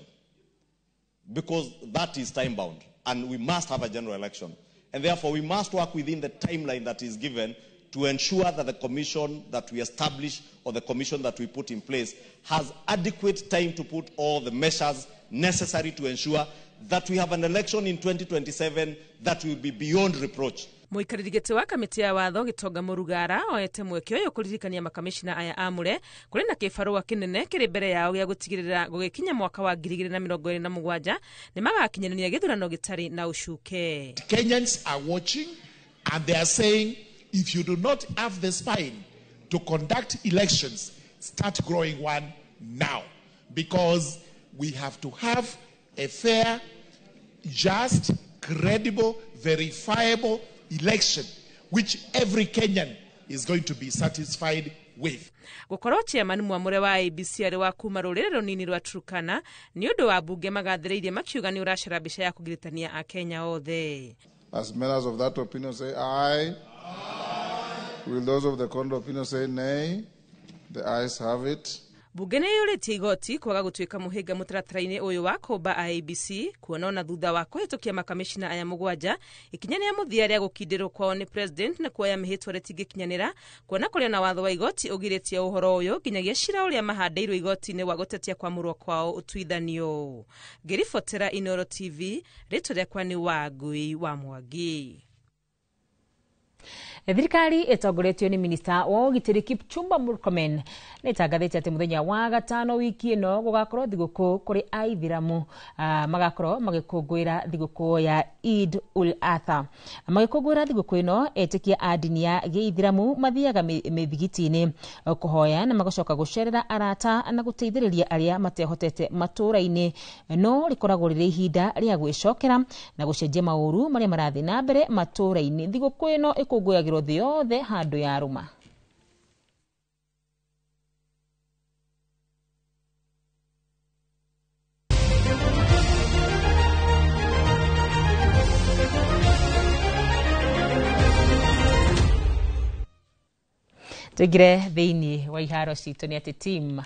[SPEAKER 13] because that is time-bound, and we must have a general election. And therefore, we must work within the timeline that is given to ensure that the commission that we establish or the commission that we put in place has adequate time to put all the measures necessary to ensure that we have an election in 2027 that will be beyond reproach.
[SPEAKER 12] Mũikarĩri gĩtĩ wa kamĩtĩ ya watho Gĩtonga Mũrugara oete mweke ũyũ kũririkania makamishina aya amũre kũrĩ na kĩbarũa kĩnene kĩrĩ mbere yao gĩa gũtigĩrĩra gũgĩkinya mwaka wa 2027 nĩ magakinyanĩria gĩthurano gĩtarĩ na ũcuke.
[SPEAKER 24] Kenyans are watching and they are saying, if you do not have the spine to conduct elections, start growing one now, because we have to have a fair, just, credible, verifiable election which every Kenyan is going to be satisfied with.
[SPEAKER 12] Gũkorwo chairman mwamũre wa IEBC arĩ wa kuma rũrĩrĩ rũnini rwa Turkana nĩ ũndũ wa mbunge magathĩrĩirie makiuga nĩ ũracora mbica ya kũgiritania Akenya othe.
[SPEAKER 25] As members of that opinion say aye. Aye. Will those of the contrary opinion say nay? The ayes have it.
[SPEAKER 12] Bunge nĩ yũrĩtie igoti kwaga gũtuĩka mũhĩnga mũtaratara-inĩ ũyũ wa kũmba IEBC kuona ona thutha wa kũhĩtũkia makamishina aya 7 ikinya rĩa mũthia rĩa gũkindĩrwo kwao nĩ president na kuoya mĩhĩtwa rĩtingĩkinyanĩra kuona kũrĩ na watho wa igoti ũgirĩtie ũhoro ũyũ nginyagia cira ũrĩa mahandĩirwo igoti-inĩ wa gũtetia kwamũrwo kwao ũtuithanio. Ngĩribotera Inooro TV, rĩtwa rĩakwa nĩ Wangui wa Mwangi.
[SPEAKER 1] Thirikari ĩtongoretio nĩ minista wa ũgitĩri Kipchumba Murkomen nĩ ĩtangathĩte atĩ mũthenya wa gatano wiki ĩno gũgakorwo thigũkũ kũrĩ aithĩramu, magakorwo magĩkũngũĩra thigũkũ ya Eid ul Adha. Magĩkũngũĩra thigũkũ ĩno, etĩkia a ndini ya gĩithĩramu mathiaga mĩthigiti-inĩ kũhoya na magacoka gũcerera arata na gũteithĩrĩria arĩa matehotete matũũra-inĩ, no rĩkoragwo rĩrĩ ihinda rĩa gwĩcokera na gũcenjia maũru marĩa marathiĩ na mbere matũũra-inĩ. Thigũkũ ĩno ĩkũngũyagĩrwo thĩ yothe handũ ya rũma. Tũingĩre thĩinĩ wa iharo citũ nĩ atĩ team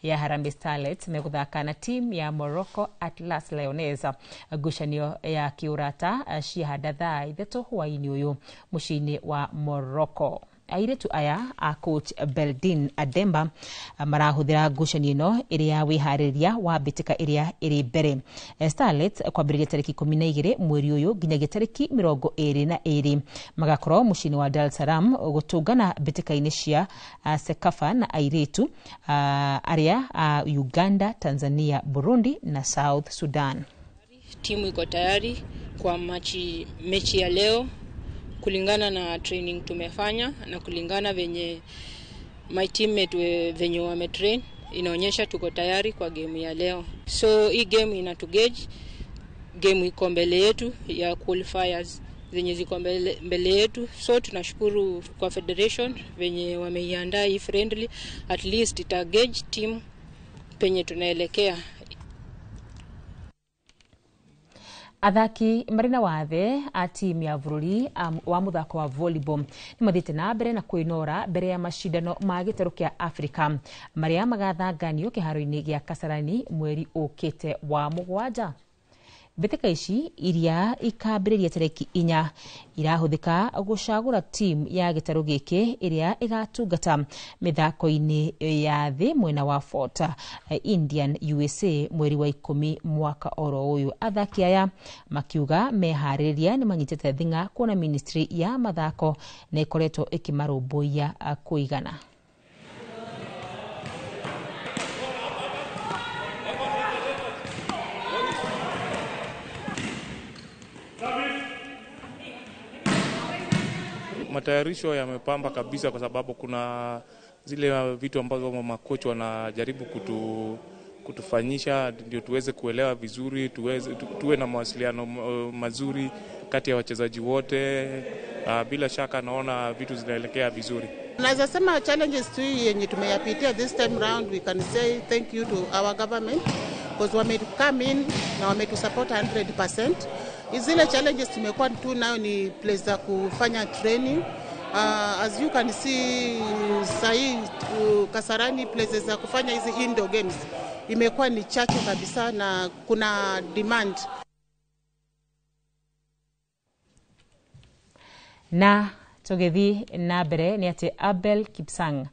[SPEAKER 1] ya Harambee Starlets megũthaka na team ya Morocco Atlas Lionesses ngucanio ya kĩũrata ciahanda thaa 3 hwaĩ-inĩ ũyũ mũciĩ-inĩ wa Morocco. Airĩtu aya a coach Beldin Ademba marahũthĩra ngucanio ĩno ĩrĩ ya wĩharĩrĩria wa mbĩtĩka ĩrĩa ĩrĩ mbere. Starlets kwambĩrĩria tarĩki 12 mweri ũyũ nginyagia tarĩki 22 magakorwo mũciĩ-inĩ wa Dar es Salaam gũtũngana mbĩtĩka-inĩ cia CECAFA na airĩtu arĩa a Uganda, Tanzania, Burundi na South Sudan.
[SPEAKER 6] Timu iko tayari kwa mechi ya leo kulingana na training tumefanya na kulingana venye my teammate venye wametrain, inaonyesha tuko tayari kwa game ya leo. So hii game inatugauge, game iko mbele yetu ya qualifiers zenye ziko mbele yetu. So tunashukuru kwa federation venye wameiandaa hii friendly, at least ita gauge team penye tunaelekea.
[SPEAKER 1] Athaki marĩ na wathe a timu ya bũrũri wa mũthako wa volleyball nĩ mathiĩte na mbere na kwĩnora mbere ya macindano ma gĩtarũ kĩa Afrika marĩa magathanganio kĩharo-inĩ gĩa Kasarani mweri ũkĩte wa 7. Mbĩtĩka ici iria ikambĩrĩria tarĩki 4 irahũthĩka gũcagũra timu ya gĩtarũ gĩkĩ ĩrĩa ĩgatungata mĩthako-inĩ ya thĩ mwena wa Fort Indian USA mweri wa 10 mwaka oro ũyũ. Athaki aya makiuga meharĩrĩria nĩ manyitĩte thing'a kuona ministry ya mathako na ĩkoretwo ĩkĩmarũmbũiya kũigana.
[SPEAKER 14] Matayarisho yamepamba kabisa kwa sababu kuna zile vitu ambazo makocha wanajaribu kutufanyisha ndio tuweze kuelewa vizuri, tuwe na mawasiliano mazuri kati ya wachezaji wote. Bila shaka naona vitu zinaelekea vizuri.
[SPEAKER 15] Naweza sema challenges tu yenye tumeyapitia this time round, we can say thank you to our government because wame come in na wametusupport 100%. Zile challenges tumekuwa tu nayo ni place za kufanya training. As you can see sahi Kasarani places za kufanya hizi indoor games imekuwa ni chache kabisa na kuna demand.
[SPEAKER 1] Na tugethi na mbere ni ati Abel Kipsang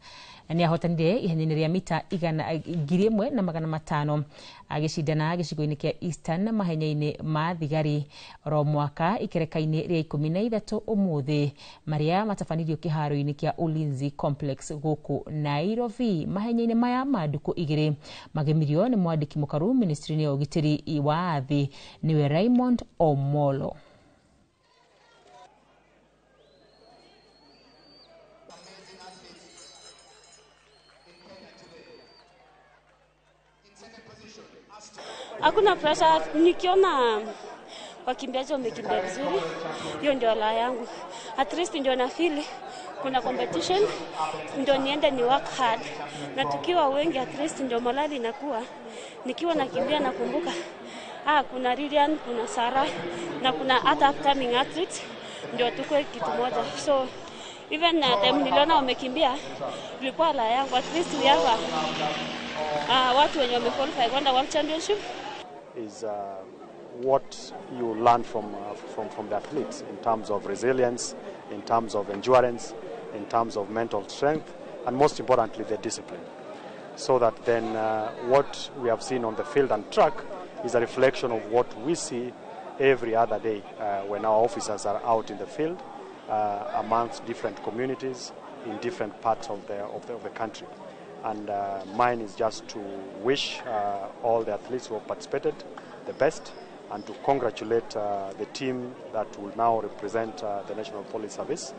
[SPEAKER 1] ni ahotanire ihenya-inĩ rĩa mita 1500 agĩcindana gĩcigo-inĩ kĩa Eastern mahenya-inĩ ma thigari oro mwaka ikereka-inĩ rĩa 13 ũmũthĩ marĩa matabanirio kĩharo-inĩ kĩa Ulinzi Complex gũkũ Nairobi. Mahenya-inĩ maya ma ndukũ 2 magemirio nĩ mwandĩki mũkaru ministry-inĩ ya ũgitĩri wa thĩ nĩwe Raymond Omolo.
[SPEAKER 16] Hakuna pressure, nikiona wakimbiaji wamekimbia vizuri, hiyo ndio la yangu. At least ndio na feel kuna competition, ndio niende ni work hard. Na tukiwa wengi at least ndio morali inakuwa. Nikiwa nakimbia nakumbuka kuna Lilian, kuna Sarah na kuna other upcoming athletes, ndio tukue kitu moja. So even time niliona wamekimbia ilikuwa la yangu. At least we have watu wenye wamequalify kwenda World Championship.
[SPEAKER 17] Is what you learn from the athletes in terms of resilience, in terms of endurance, in terms of mental strength, and most importantly the discipline. So that then what we have seen on the field and track is a reflection of what we see every other day when our officers are out in the field amongst different communities in different parts of the country. And mine is just to wish all the athletes who have participated the best, and to congratulate the team that will now represent the National Police Service.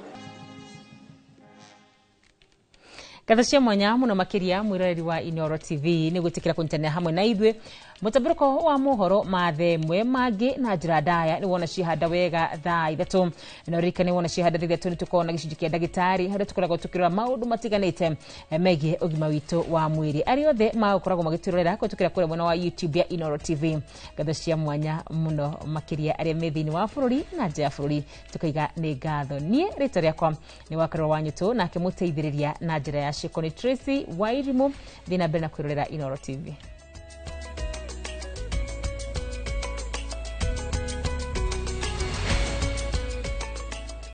[SPEAKER 1] Ngatho cia mwanya muno makiria mwiroreri wa Inooro TV ni gwitikira kunyitanira hamwe na ithuĩ mũtambũrũko wa mohoro ma themwe mangĩ na njĩra ndaya nĩ wona ciahanda wega thaa 3 na ũririkane wona ciahanda thaa 3 nĩ tũkoragwo na gĩcunjĩ kĩa ndagĩtarĩ harĩa tũkoragwo tũkĩrora maũndũ matiganĩte megiĩ ũgima witũ wa mwĩrĩ. Arĩa othe magũkoragwo magĩtwĩrorera kũhĩtũkĩra kũrĩa mwena wa YouTube ya Inooro TV, ngatho cia mwanya mũno makĩria arĩa me thĩinĩ wa bũrũri na nja ya bũrũri tũkaiga nĩ ngatho. Niĩ rĩtwa rĩakwa nĩ Wakarũra wa Nyũtũ, nake mũteithĩrĩria na njĩra ya ciĩko nĩ Tracy Wairimu. Thiĩ na mbere na kwĩrorera Inooro TV.